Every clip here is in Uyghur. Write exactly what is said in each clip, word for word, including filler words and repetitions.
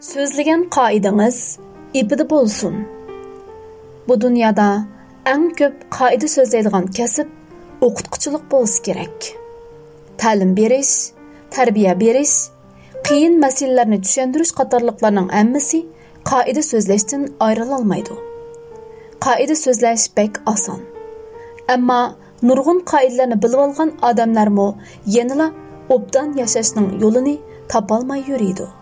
سۆزلىگەن قائىدىڭىز ئېپىدە بولسۇن. بۇ دۇنيادا ئەڭ كۆپ قائىدە سۆزلەيدىغان كەسىپ ئوقۇتقۇچىلىق بولسا كېرەك. تەلىم بېرىش، تەربىيە بېرىش، قىيىن مەسىلىلەرنى چۈشەندۈرۈش قاتارلىقلارنىڭ ھەممىسى قائىدە سۆزلەشتىن ئايرىلالمايدۇ. قائىدە سۆزلەش بەك ئاسان. ئەمما نۇرغۇن قائىدىلەرنى بىلىۋالغان ئادەملەرمۇ يەنىلا ئوبدان ياشاشنىڭ يولىنى تاپالماي يۈرىدۇ.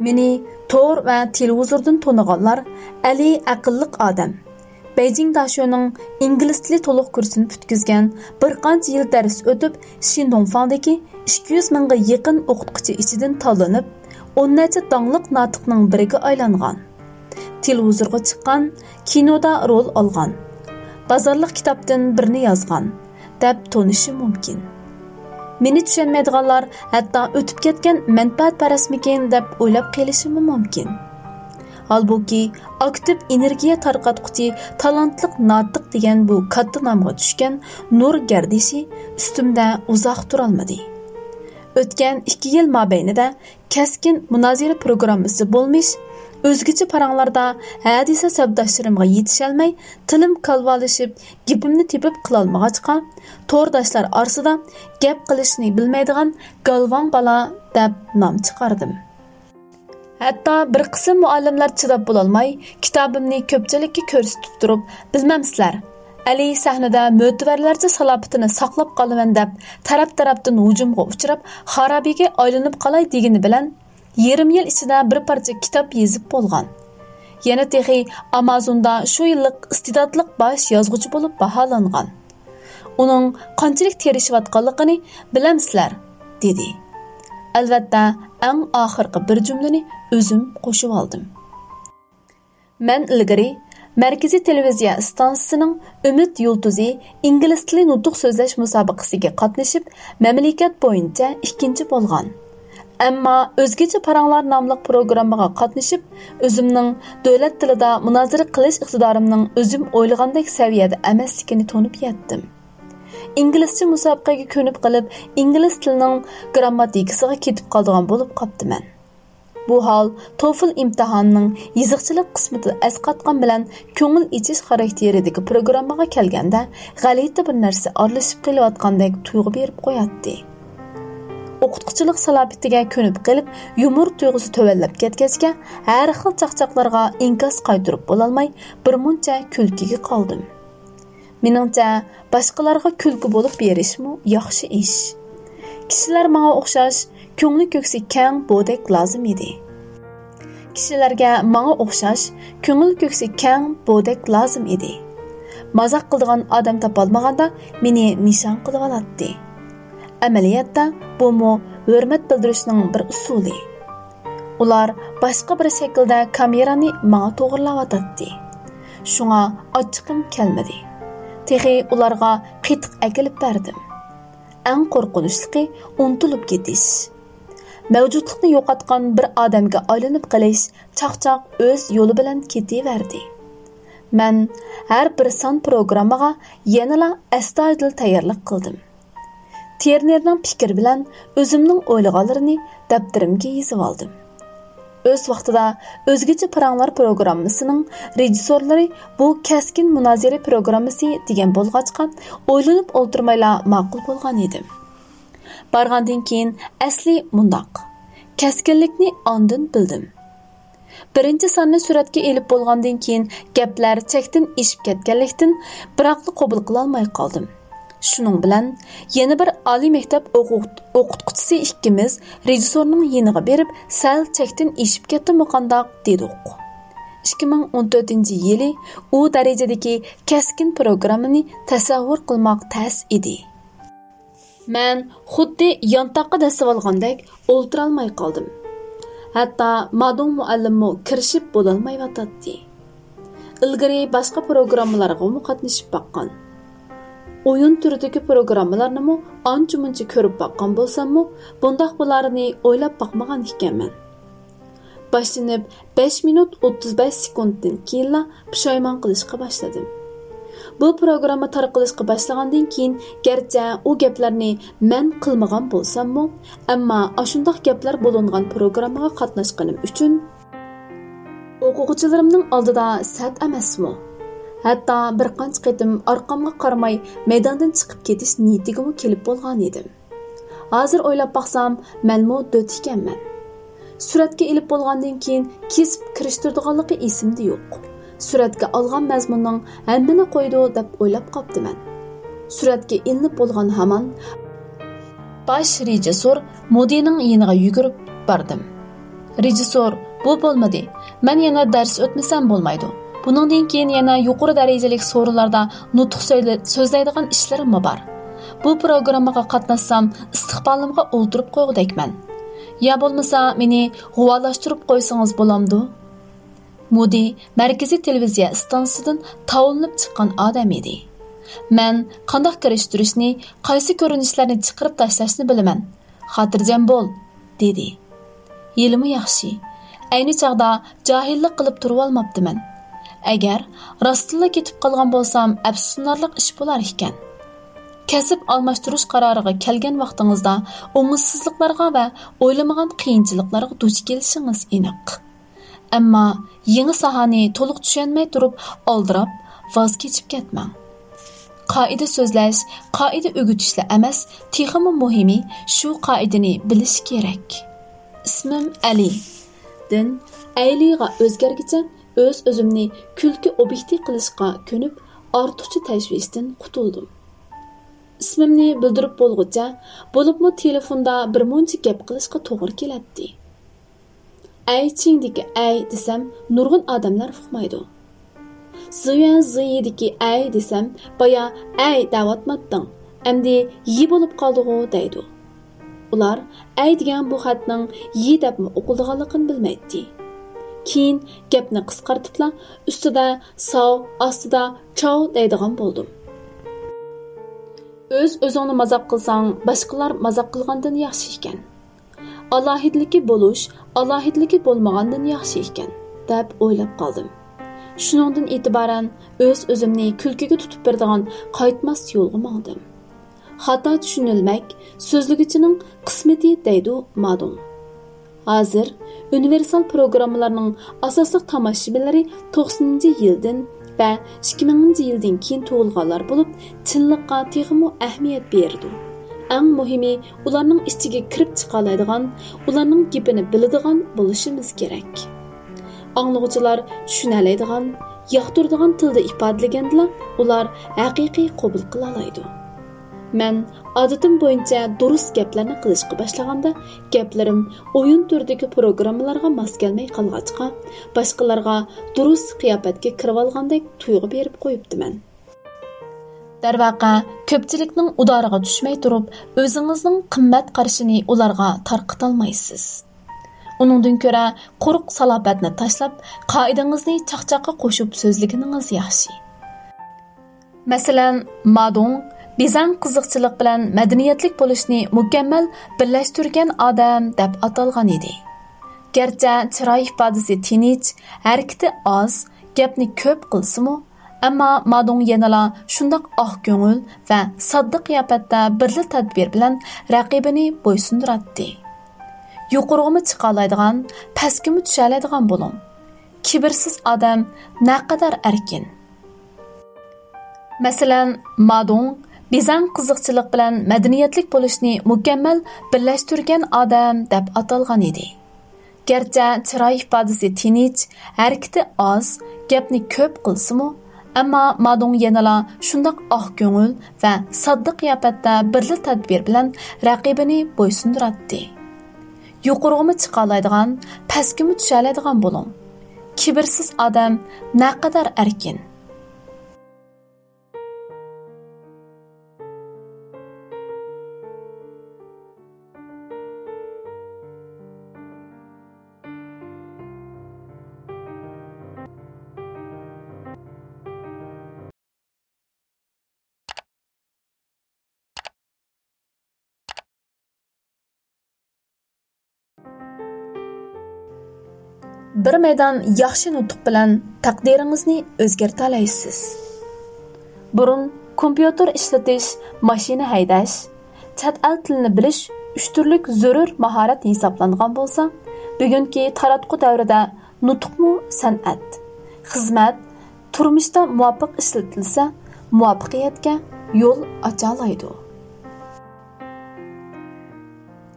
مېنى تور ۋە تېلېۋىزوردىن تونۇغانلار ئەلى ئەقىللىق ئادەم، بېيجىڭ داشۆنىڭ ئىنگلىز تىلى تولۇق كۇرسىنى پۈتكۈزگەن، بىر قانچە يىل دەرس ئۆتۈپ، شىندۇڭفاڭدىكى ئىككى يۈز مىڭغا يېقىن ئوقۇتقۇچى ئىچىدىن تاللىنىپ، ئون نەچچە داڭلىق ناتىقنىڭ بىرىگە ئايلانغان. تېلېۋىزورغا چىققان، كىنودا رول ئالغان، بازارلىق كىتابتىن بىرنى يازغان، دەپ تونۇشى مۇمكىن. مېنى چۈشەنمەيدىغانلار ھەتتا ئۆتۈپ كەتكەن مەنپەئەتپەرەسمىكىن دەپ ئويلاپ قېلىشىمۇ مۇمكىن. ھالبۇكى، ئاكتىپ ئېنېرگىيە تارقاتقۇچى تالانتلىق ناتىق دېگەن بۇ كاتتا نامغا چۈشكەن نۇر گەردىشى ئۈستۈمدە ئۇزاق تۇرالمىدى. ئۆتكەن ئىككى يىل مابەينىدە كەسكىن مۇنازىرە پروگراممىسى بولمىش، ئۆزگىچە پاراڭلاردا ھە دېسە سەپداشلىرىمغا يېتىشەلمەي، تىلىم كالۋالىشىپ، گېپىمنى تېپىپ قىلالمىغاچقا، تورداشلار ئارىسىدا گەپ قىلىشنى بىلمەيدىغان گالۋاڭ بالا دەپ نام چىقاردىم. ھەتتا بىر قىسىم مۇئەللىملەر چىداپ بولالماي، كىتابىمنى كۆپچىلىككە كۆرسىتىپ تۇرۇپ، بىلمەمسىلەر، ئەلى سەھنىدە مۆتىۋەرلەرچە سالاپىتىنى ساقلاپ قالىمەن دەپ، تەرەپ-تەرەپتىن ھۇجۇمغا ئۇچراپ، خارابىگە ئايلىنىپ قالاي دېگىنى بىلەن، يېرىم يىل ئىچىدە بىر پارچە كىتاب يېزىپ بولغان. يەنە تېخى ئامازوندا شۇ يىللىق ئىستېداتلىق باش يازغۇچى بولۇپ باھالانغان. ئۇنىڭ قانچىلىك تىرىشىۋاتقانلىقىنى بىلەمسىلەر؟ دېدى. ئەلۋەتتە، ئەڭ ئاخىرقى بىر جۈملىنى ئۆزۈم قوشۇۋالدىم. مەن ئىلگىرى مەركىزىي تېلېۋىزىيە ئىستانسىسىنىڭ ئۈمىد يۇلتۇزى ئىنگلىز تىلى نۇتۇق سۆزلەش مۇسابىقىسىگە قاتنىشىپ، مەملىكەت بويىچە ئىككىنچى بولغان. ئەمما ئۆزگىچە پاراڭلار ناملىق پروگراممىغا قاتنىشىپ، ئۆزۈمنىڭ دۆلەت تىلىدا مۇنازىرە قىلىش ئىقتىدارىمنىڭ ئۆزۈم ئويلىغاندەك سەۋىيەدە ئەمەسلىكىنى تونۇپ يەتتىم. ئىنگلىزچە مۇسابىقىگە كۆنۈپ قېلىپ، ئىنگلىز تىلىنىڭ گىرامماتىكىسىغا كېتىپ قالىدىغان بولۇپ قاپتىمەن. بۇ ھال توفل ئىمتىھانىنىڭ يېزىقچىلىق قىسمىتىدا ئەسقاتقان بىلەن كۆڭۈل ئېچىش خاراكتېرىدىكى پروگراممىغا كەلگەندە غەلىتە بىر نەرسە ئارىلىشىپ قېلىۋاتقاندەك تۇيغۇ بېرىپ قوياتتى. ئوقۇتقۇچىلىق سالاپىتىگە كۆنۈپ قېلىپ، يۇمۇر تۇيغۇسى تۆۋەنلەپ كەتكەچكە، ھەر خىل چاقچاقلارغا ئىنكاس قايتۇرۇپ بولالماي، بىرمۇنچە كۈلكىگە قالدىم. مېنىڭچە، باشقىلارغا كۈلكە بولۇپ بېرىشمۇ ياخشى ئىش. كىشىلەر ماڭا ئوخشاش كۆڭلى كۆكسى كەڭ بودەك لازىم ئىدى. كىشىلەرگە ماڭا ئوخشاش كۆڭۈل كۆكسى كەڭ بودەك لازىم ئىدى. مازاق قىلىدىغان ئادەم تاپالمىغاندا مېنى نىشان قىلىۋالاتتى. ئەمەلىيەتتە بۇمۇ ھۆرمەت بىلدۈرۈشنىڭ بىر ئۇسۇلى. ئۇلار باشقا بىر شەكىلدە كامېرانى ماڭا توغرىلاۋاتاتتى. شۇڭا ئاچچىقىم كەلمىدى. تېخى ئۇلارغا قېتىق ئەكېلىپ بەردىم. ئەڭ قورقۇنچلۇقى ئۇنتۇلۇپ كېتىش. مەۋجۇتلۇقنى يوقاتقان بىر ئادەمگە ئايلىنىپ قېلىش چاقچاق ئۆز يولى بىلەن كېتىۋەردى. مەن ھەر بىر سان پروگراممىغا يەنىلا ئەستايىدىل تەييارلىق قىلدىم. تېرنېرنىڭ پىكرى بىلەن ئۆزۈمنىڭ ئويلىغانلىرىنى دەپتىرىمگە يېزىۋالدىم. ئۆز ۋاقتىدا ئۆزگىچە پاراڭلار پروگراممىسىنىڭ رېژىسسورلىرى بۇ كەسكىن مۇنازىرە پروگراممىسى دېگەن بولغاچقا، ئويلىنىپ ئولتۇرمايلا ماقۇل بولغان ئىدىم. بارغاندىن كېيىن ئەسلى مۇنداق. كەسكىنلىكنى ئاندىن بىلدىم. بىرىنچى ساننى سۈرەتكە ئېلىپ بولغاندىن كېيىن، گەپلەر چەكتىن ئېشىپ كەتكەنلىكتىن، بىراقلا قوبۇل قىلالماي قالدىم. شۇنىڭ بىلەن يەنە بىر ئالىي مەكتەپ ئوقۇت-، ئوقۇتقۇچىسى ئىككىمىز رېژىسسورنىڭ يېنىغا بېرىپ، سەل چەكتىن ئېشىپ كەتتىمۇ قانداق دېدۇق. ئىككى مىڭ ئون تۆتىنچى يىلى ئۇ دەرىجىدىكى كەسكىن پروگراممىنى تەسەۋۋۇر قىلماق تەس ئىدى. مەن خۇددى يانتاققا دەسسىۋالغاندەك ئولتۇرالماي قالدىم. ھەتتا مادۇڭ مۇئەللىممۇ كىرىشىپ بولالمايۋاتاتتى. ئىلگىرى باشقا پروگراممىلارغىمۇ قاتنىشىپ باققان. ئويۇن تۈرىدىكى پروگراممىلارنىمۇ ئانچە-مۇنچە كۆرۈپ باققان بولساممۇ، بۇنداق بولارىنى ئويلاپ باقمىغان ئىكەنمەن. باشلىنىپ بەش مىنۇت ئوتتۇز بەش سېكۇنتتىن كېيىنلا پۇشايمان قىلىشقا باشلىدىم. بۇ پروگرامما تارقىلىشقا باشلىغاندىن كېيىن، گەرچە ئۇ گەپلەرنى مەن قىلمىغان بولساممۇ، ئەمما ئاشۇنداق گەپلەر بولۇنغان پروگراممىغا قاتناشقىنىم ئۈچۈن، ئوقۇغۇچىلىرىمنىڭ ئالدىدا سەت ئەمەسمۇ؟ ھەتتا بىر قانچە قېتىم ئارقامغا قارىماي مەيداندىن چىقىپ كېتىش نىيىتىگىمۇ كېلىپ بولغان ئىدىم. ھازىر ئويلاپ باقسام، مەنمۇ دۆت ئىكەنمەن. سۈرەتكە ئېلىپ بولغاندىن كېيىن كېسىپ كىرىشتۈرىدىغانلىقى ئېسىمدە يوق. سۈرەتكە ئالغان مەزمۇننىڭ ھەممىنى قويىدۇ دەپ ئويلاپ قاپتىمەن. سۈرەتكە ئېلىنىپ بولغان ھامان باش رېژىسسور مۇدىنىڭ يېنىغا يۈگۈرۈپ باردىم. رېژىسسور، بۇ بولمىدى. مەن يەنە دەرس ئۆتمىسەم بولمايدۇ. بۇنىڭدىن كېيىن يەنە يۇقىرى دەرىجىلىك سورۇنلاردا نۇتۇق سۆيلە-، سۆزلەيدىغان ئىشلىرىممۇ بار. بۇ پروگراممىغا قاتناشسام، ئىستىقبالىمغا ئولتۇرۇپ قويغۇدەكمەن. يا بولمىسا، مېنى غۇۋالاشتۇرۇپ قويسىڭىز بولامدۇ؟ مۇدى مەركىزىي تېلېۋىزىيە ئىستانسىسىدىن تاۋلىنىپ چىققان ئادەم ئىدى. مەن قانداق كىرىشتۈرۈشنى، قايسى كۆرۈنۈشلەرنى چىقىرىپ تاشلاشنى بىلىمەن. خاتىرجەم بول، دېدى. ھېلىمۇ ياخشى. ئەينى چاغدا جاھىللىق قىلىپ تۇرۇۋالماپتىمەن. ئەگەر راستتىنلا كېتىپ قالغان بولسام، ئەپسۇسلىنارلىق ئىش بولار ئىكەن. كەسىپ ئالماشتۇرۇش قارارىغا كەلگەن ۋاقتىڭىزدا ئوڭۇشسىزلىقلارغا ۋە ئويلىمىغان قىيىنچىلىقلارغا دۇچ كېلىشىڭىز ئېنىق. ئەمما يېڭى ساھەنى تولۇق چۈشەنمەي تۇرۇپ ئالدىراپ، ۋاز كېچىپ كەتمەڭ. قائىدە سۆزلەش، قائىدە ئۆگىتىشلا ئەمەس، تېخىمۇ مۇھىمى شۇ قائىدىنى بىلىش كېرەك. ئىسمىم ئەلى. دىن ئەيلىغا ئۆزگەرگىچە ئۆز-ئۆزۈمنى كۈلكە ئوبيېكتى قىلىشقا كۆنۈپ، ئارتۇقچە تەشۋىشتىن قۇتۇلدۇم. ئىسمىمنى بىلدۈرۈپ بولغۇچە، بولۇپمۇ تېلېفوندا بىر مۇنچە گەپ قىلىشقا توغرا كېلەتتى. ئەي چىڭدىكى ئەي دېسەم، نۇرغۇن ئادەملەر ئۇقمايدۇ. زىيۈەن زىيىدىكى ئەي دېسەم، بايا ئەي دەۋاتماتتىڭ، ئەمدى يى بولۇپ قالدىغۇ دەيدۇ. ئۇلار ئەي دېگەن بۇ خەتنىڭ يى دەپمۇ ئوقۇلىدىغانلىقىنى بىلمەيتتى. كېيىن گەپنى قىسقارتىپلا، ئۈستىدە ساۋ، ئاستىدا چاۋ دەيدىغان بولدۇم. ئۆز-ئۆزۈڭنى مازاق قىلساڭ، باشقىلار مازاق قىلغاندىن ياخشى ئىكەن. ئالاھىدىلىكى بولۇش ئالاھىدىلىكى بولمىغاندىن ياخشى ئىكەن، دەپ ئويلاپ قالدىم. شۇنىڭدىن ئېتىبارەن ئۆز-ئۆزۈمنى كۈلكىگە تۇتۇپ بېرىدىغان قايتماس يولغا ماڭدىم. خاتا چۈشىنىلمەك سۆزلىگۈچىنىڭ قىسمىتى، دەيدۇ مادۇڭ. ھازىر ئۇنىۋېرسال پروگراممىلارنىڭ ئاساسلىق تاماشىبىنلىرى توقسىنىنچى يىلدىن ۋە ئىككى مىڭىنچى يىلدىن كېيىن تۇغۇلغانلار بولۇپ، چىنلىققا تېخىمۇ ئەھمىيەت بېرىدۇ. ئەڭ مۇھىمى، ئۇلارنىڭ ئىچىگە كىرىپ چىقالايدىغان، ئۇلارنىڭ گېپىنى بىلىدىغان بولۇشىمىز كېرەك. ئاڭلىغۇچىلار چۈشىنەلەيدىغان، ياقتۇرىدىغان تىلدا ئىپادىلىگەندىلا، ئۇلار ھەقىقىي قوبۇل قىلالايدۇ. مەن ئادىتىم بويىچە دۇرۇس گەپلەرنى قىلىشقا باشلىغاندا، گەپلىرىم ئويۇن تۈرىدىكى پروگراممىلارغا ماس كەلمەي قالغاچقا، باشقىلارغا دۇرۇس قىياپەتكە كىرىۋالغاندەك تۇيغۇ بېرىپ قويۇپتىمەن. دەرۋەقە، كۆپچىلىكنىڭ ئۇدارىغا چۈشمەي تۇرۇپ، ئۆزىڭىزنىڭ قىممەت قارىشىنى ئۇلارغا تارقىتالمايسىز. ئۇنىڭدىن كۆرە، قۇرۇق سالاپەتنى تاشلاپ، قائىدىڭىزنى چاقچاققا قوشۇپ سۆزلىگىنىڭىز ياخشى. مەسىلەن، مادۇڭ بىزەڭ قىزىقچىلىق بىلەن مەدەنىيەتلىك بولۇشنى مۇكەممەل بىرلەشتۈرگەن ئادەم دەپ ئاتالغان ئىدى. گەرچە چىراي ئىپادىسى تىنچ، ھەرىكىتى ئاز، گەپنى كۆپ قىلسىمۇ، ئەمما مادۇڭ يەنىلا شۇنداق ئاق كۆڭۈل ۋە ساددا قىياپەتتە بىرلا تەدبىر بىلەن رەقىبىنى بويسۇندۇراتتى. يۇقىرىغىمۇ چىقالايدىغان، پەسكىمۇ چۈشەلەيدىغان بولۇڭ. كىبىرسىز ئادەم نەقەدەر ئەركىن! مەسىلەن، مادۇڭ بىزەڭ قىزىقچىلىق بىلەن مەدەنىيەتلىك بولۇشنى مۇكەممەل بىرلەشتۈرگەن ئادەم دەپ ئاتالغان ئىدى. گەرچە چىراي ئىپادىسى تىنچ، ھەرىكىتى ئاز، گەپنى كۆپ قىلسىمۇ، ئەمما مادۇڭ يەنىلا شۇنداق ئاق كۆڭۈل ۋە ساددا قىياپەتتە بىرلا تەدبىر بىلەن رەقىبىنى بويسۇندۇراتتى. يۇقىرىغىمۇ چىقالايدىغان، پەسكىمۇ چۈشەلەيدىغان بولۇڭ. كىبىرسىز ئادەم نەقەدەر ئەركىن! بىر مەيدان ياخشى نۇتۇق بىلەن تەقدىرىڭىزنى ئۆزگەرتەلەيسىز. بۇرۇن كومپيۇتېر ئىشلىتىش، ماشىنا ھەيدەش، چەت ئەل تىلىنى بىلىش ئۈچ تۈرلۈك زۆرۈر ماھارەت ھېسابلانغان بولسا، بۈگۈنكى تاراتقۇ دەۋرىدە نۇتۇقمۇ سەنئەت، خىزمەت، تۇرمۇشتا مۇۋاپىق ئىشلىتىلسە، مۇۋەپپەقىيەتكە يول ئاچالايدۇ.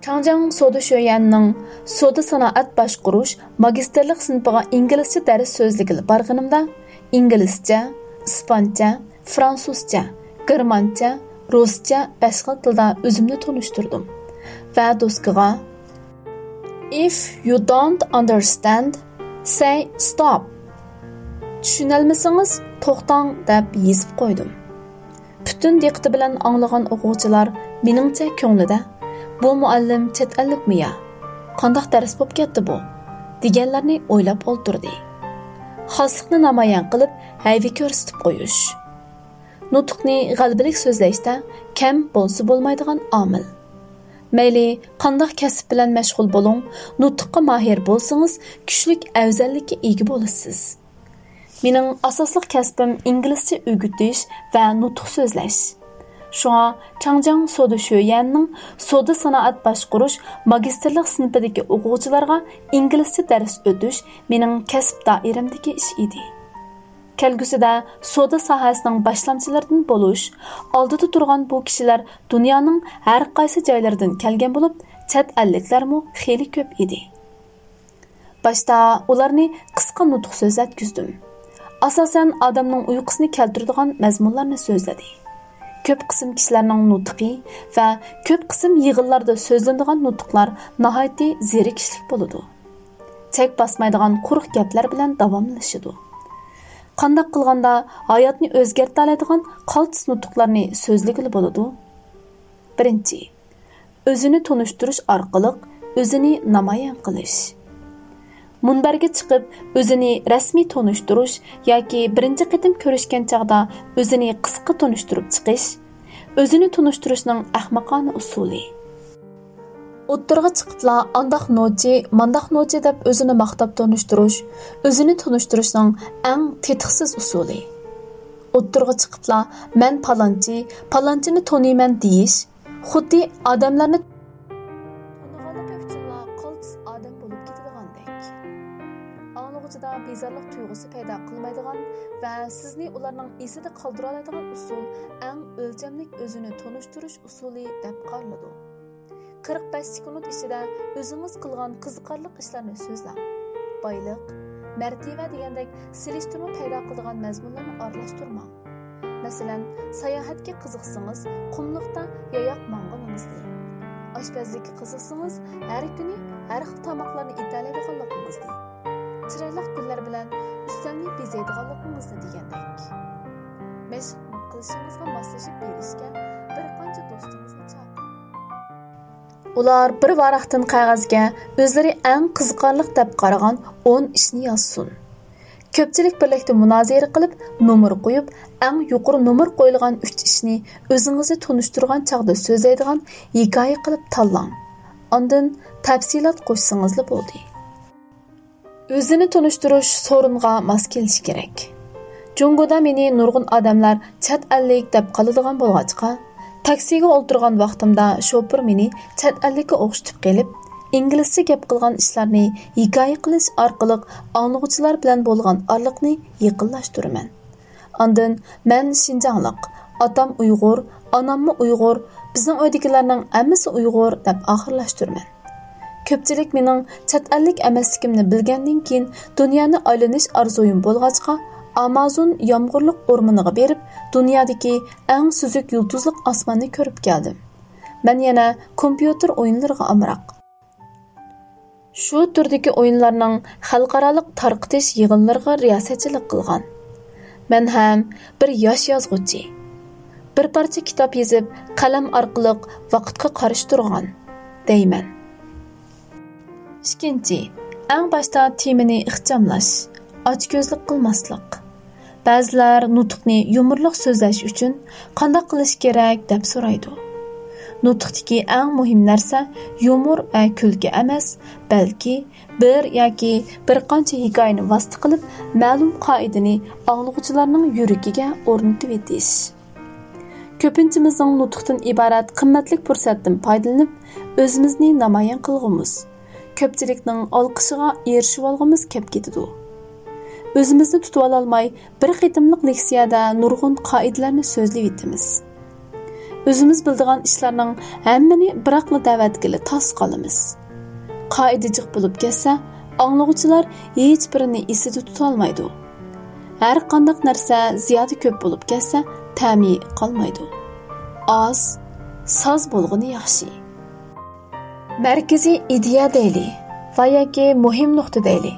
چاڭجياڭ سودا شۆيۈەننىڭ سودا سانائەت باشقۇرۇش ماگىستىرلىق سىنىپىغا ئىنگلىزچە دەرس سۆزلىگىلى بارغىنىمدا، ئىنگلىزچە، ئىسپانچە، فرانسۇزچە، گېرمانچە، رۇسچە بەش خىل تىلدا ئۆزۈمنى تونۇشتۇردۇم ۋە دوسكىغا، "If you don't understand, say stop." "چۈشىنەلمىسىڭىز، توختاڭ" دەپ يېزىپ قويدۇم. پۈتۈن دىققىتى بىلەن ئاڭلىغان ئوقۇغۇچىلار مېنىڭچە كۆڭلىدە، "بۇ مۇئەللىم چەت ئەللىكمۇ يا؟ قانداق دەرس بوپ كەتتى بۇ؟" دېگەنلەرنى ئويلاپ ئولتۇردى. خاسلىقنى نامايان قىلىپ، ھەيۋە كۆرسىتىپ قويۇش. نۇتۇقنى غەلىبىلىك سۆزلەشتە كەم بولسا بولمايدىغان ئامىل. مەيلى قانداق كەسىپ بىلەن مەشغۇل بولۇڭ، نۇتۇققا ماھىر بولسىڭىز، كۈچلۈك ئەۋزەللىككە ئىگە بولىسىز. مېنىڭ ئاساسلىق كەسپىم ئىنگلىزچە ئۆگىتىش ۋە نۇتۇق سۆزلەش. شۇڭا چاڭجياڭ سودا شۆيۈەننىڭ سودا سانائەت باشقۇرۇش ماگىستىرلىق سىنىپىدىكى ئوقۇغۇچىلارغا ئىنگلىزچە دەرس ئۆتۈش مېنىڭ كەسىپ دائىرەمدىكى ئىش ئىدى. كەلگۈسىدە سودا ساھەسىنىڭ باشلامچىلىرىدىن بولۇش ئالدىدا تۇرغان بۇ كىشىلەر دۇنيانىڭ ھەر قايسى جايلىرىدىن كەلگەن بولۇپ، چەت ئەللىكلەرمۇ خېلى كۆپ ئىدى. باشتا ئۇلارنى قىسقا نۇتۇق سۆزلەتكۈزدۈم. ئاساسەن، ئادەمنىڭ ئۇيقۇسىنى كەلتۈرىدىغان مەزمۇنلارنى سۆزلىدى. كۆپ قىسىم كىشىلەرنىڭ نۇتقى ۋە كۆپ قىسىم يىغىنلاردا سۆزلىنىدىغان نۇتۇقلار ناھايىتى زېرىكىشلىك بولىدۇ. چەك باسمايدىغان قۇرۇق گەپلەر بىلەن داۋاملىشىدۇ. قانداق قىلغاندا ھاياتنى ئۆزگەرتەلەيدىغان قالتىس نۇتۇقلارنى سۆزلىگىلى بولىدۇ؟ بىرىنچى، ئۆزىنى تونۇشتۇرۇش ئارقىلىق ئۆزىنى نامايان قىلىش. مۇنبەرگە چىقىپ ئۆزىنى رەسمىي تونۇشتۇرۇش ياكى بىرىنچى قېتىم كۆرۈشكەن چاغدا ئۆزىنى قىسقا تونۇشتۇرۇپ چىقىش، ئۆزىنى تونۇشتۇرۇشنىڭ ئەخمىقانە ئۇسۇلى. ئوتتۇرىغا چىقىپلا ئانداق نوچى، مانداق نوچى دەپ ئۆزىنى ماختاپ تونۇشتۇرۇش، ئۆزىنى تونۇشتۇرۇشنىڭ ئەڭ تېتىقسىز ئۇسۇلى. ئوتتۇرىغا چىقىپلا مەن پالانچى، پالانچىنى تونۇيمەن دېيىش، خۇددى ئادەملەرنى تونۇغانلىقى ئۈچۈنلا قالتىس ئادەم بولۇپ كېتىدىغاندەك. ئاڭلىغۇچىدا بىزارلىق تۇيغۇسى پەيدا قىلمايدىغان ۋە سىزنى ئۇلارنىڭ ئېسىدە قالدۇرالايدىغان ئۇسۇل ئەڭ ئۆلچەملىك ئۆزىنى تونۇشتۇرۇش ئۇسۇلى دەپ قارىلىدۇ. قىرىق بەش سېكۇنت ئىچىدە ئۆزىڭىز قىلغان قىزىقارلىق ئىشلارنى سۆزلەڭ. بايلىق، مەرتىۋە دېگەندەك سېلىشتۇرما پەيدا قىلىدىغان مەزمۇنلارنى ئارىلاشتۇرماڭ. مەسىلەن، ساياھەتكە قىزىقسىڭىز، قۇملۇقتا ياياق ماڭغىنىڭىزنى، ئاشپەزلىككە قىزىقسىڭىز، ھەر كۈنى ھەر خىل تاماقلارنى ئېتەلەيدىغانلىقىڭىزنى، چىرايلىق گۈللەر بىلەن ئۈستەلنى بېزەيدىغانلىقىڭىزنى دېگەندەك. مەشىق قىلىشىڭىزغا ماسلىشىپ بېرىشكە بىر قانچە دوستىڭىزنى چاقىرىڭ. ئۇلار بىر ۋاراقتىن قەغەزگە ئۆزلىرى ئەڭ قىزىقارلىق دەپ قارىغان ئون ئىشنى يازسۇن. كۆپچىلىك بىرلىكتە مۇنازىرە قىلىپ، نومۇر قويۇپ، ئەڭ يۇقىرى نومۇر قويۇلغان ئۈچ ئىشنى ئۆزىڭىزنى تونۇشتۇرغان چاغدا سۆزلەيدىغان ھېكايە قىلىپ تاللاڭ. ئاندىن تەپسىلات قوشسىڭىزلا بولدى. ئۆزىنى تونۇشتۇرۇش سورۇنغا ماس كېلىشى كېرەك. جۇڭگودا مېنى نۇرغۇن ئادەملەر چەت ئەللىك دەپ قالىدىغان بولغاچقا، تاكسىغا ئولتۇرغان ۋاقتىمدا شوپۇر مېنى چەت ئەللىككە ئوخشىتىپ قېلىپ، ئىنگلىزچە گەپ قىلغان ئىشلارنى ھېكايە قىلىش ئارقىلىق ئاڭلىغۇچىلار بىلەن بولغان ئارىلىقنى يېقىنلاشتۇرىمەن. ئاندىن، مەن شىنجاڭلىق، ئاتام ئۇيغۇر، ئاناممۇ ئۇيغۇر، بىزنىڭ ئۆيدىكىلەرنىڭ ھەممىسى ئۇيغۇر دەپ ئاخىرلاشتۇرىمەن. كۆپچىلىك مېنىڭ چەت ئەللىك ئەمەسلىكىمنى بىلگەندىن كېيىن، دۇنيانى ئايلىنىش ئارزۇيۇم بولغاچقا، ئامازون يامغۇرلۇق ئورمىنىغا بېرىپ، دۇنيادىكى ئەڭ سۈزۈك يۇلتۇزلۇق ئاسماننى كۆرۈپ كەلدىم. مەن يەنە كومپيۇتېر ئويۇنلىرىغا ئامراق. شۇ تۈردىكى ئويۇنلارنىڭ خەلقئارالىق تارقىتىش يىغىنلىرىغا رىياسەتچىلىك قىلغان. مەن ھەم بىر ياش يازغۇچى. بىر پارچە كىتاب يېزىپ، قەلەم ئارقىلىق ۋاقىتقا قارشى تۇرغان، دەيمەن. ئىككىنچى، ئەڭ باشتا تېمىنى ئىخچاملاش، ئاچكۆزلۈك قىلماسلىق. بەزىلەر نۇتۇقنى يۇمۇرلۇق سۆزلەش ئۈچۈن قانداق قىلىش كېرەك دەپ سورايدۇ. نۇتۇقتىكى ئەڭ مۇھىم نەرسە يۇمۇر ۋە كۈلكە ئەمەس، بەلكى بىر ياكى بىر قانچە ھېكايىنى ۋاسىتە قىلىپ، مەلۇم قائىدىنى ئاڭلىغۇچىلارنىڭ يۈرىكىگە ئورنىتىۋېتىش. كۆپىنچىمىزنىڭ نۇتۇقتىن ئىبارەت قىممەتلىك پۇرسەتتىن پايدىلىنىپ، ئۆزىمىزنى نامايان قىلغۇمىز. كۆپچىلىكنىڭ ئالقىشىغا ئېرىشىۋالغۇمىز كەپ كېتىدۇ. ئۆزىمىزنى تۇتۇۋالالماي، بىر قېتىملىق لېكسىيەدە نۇرغۇن قائىدىلەرنى سۆزلىۋېتىمىز. ئۆزىمىز بىلىدىغان ئىشلارنىڭ ھەممىنى بىراقلا دەۋەتكىلى تاس قالىمىز. قائىدە جىق بولۇپ كەتسە، ئاڭلىغۇچىلار ھېچبىرىنى ئېسىدە تۇتالمايدۇ. ھەر قانداق نەرسە زىيادە كۆپ بولۇپ كەتسە، تەمى قالمايدۇ. ئاز، ساز بولغىنى ياخشى. مەركىزىي ئىدىيە دەيلى ۋە ياكى مۇھىم نۇقتا دەيلى،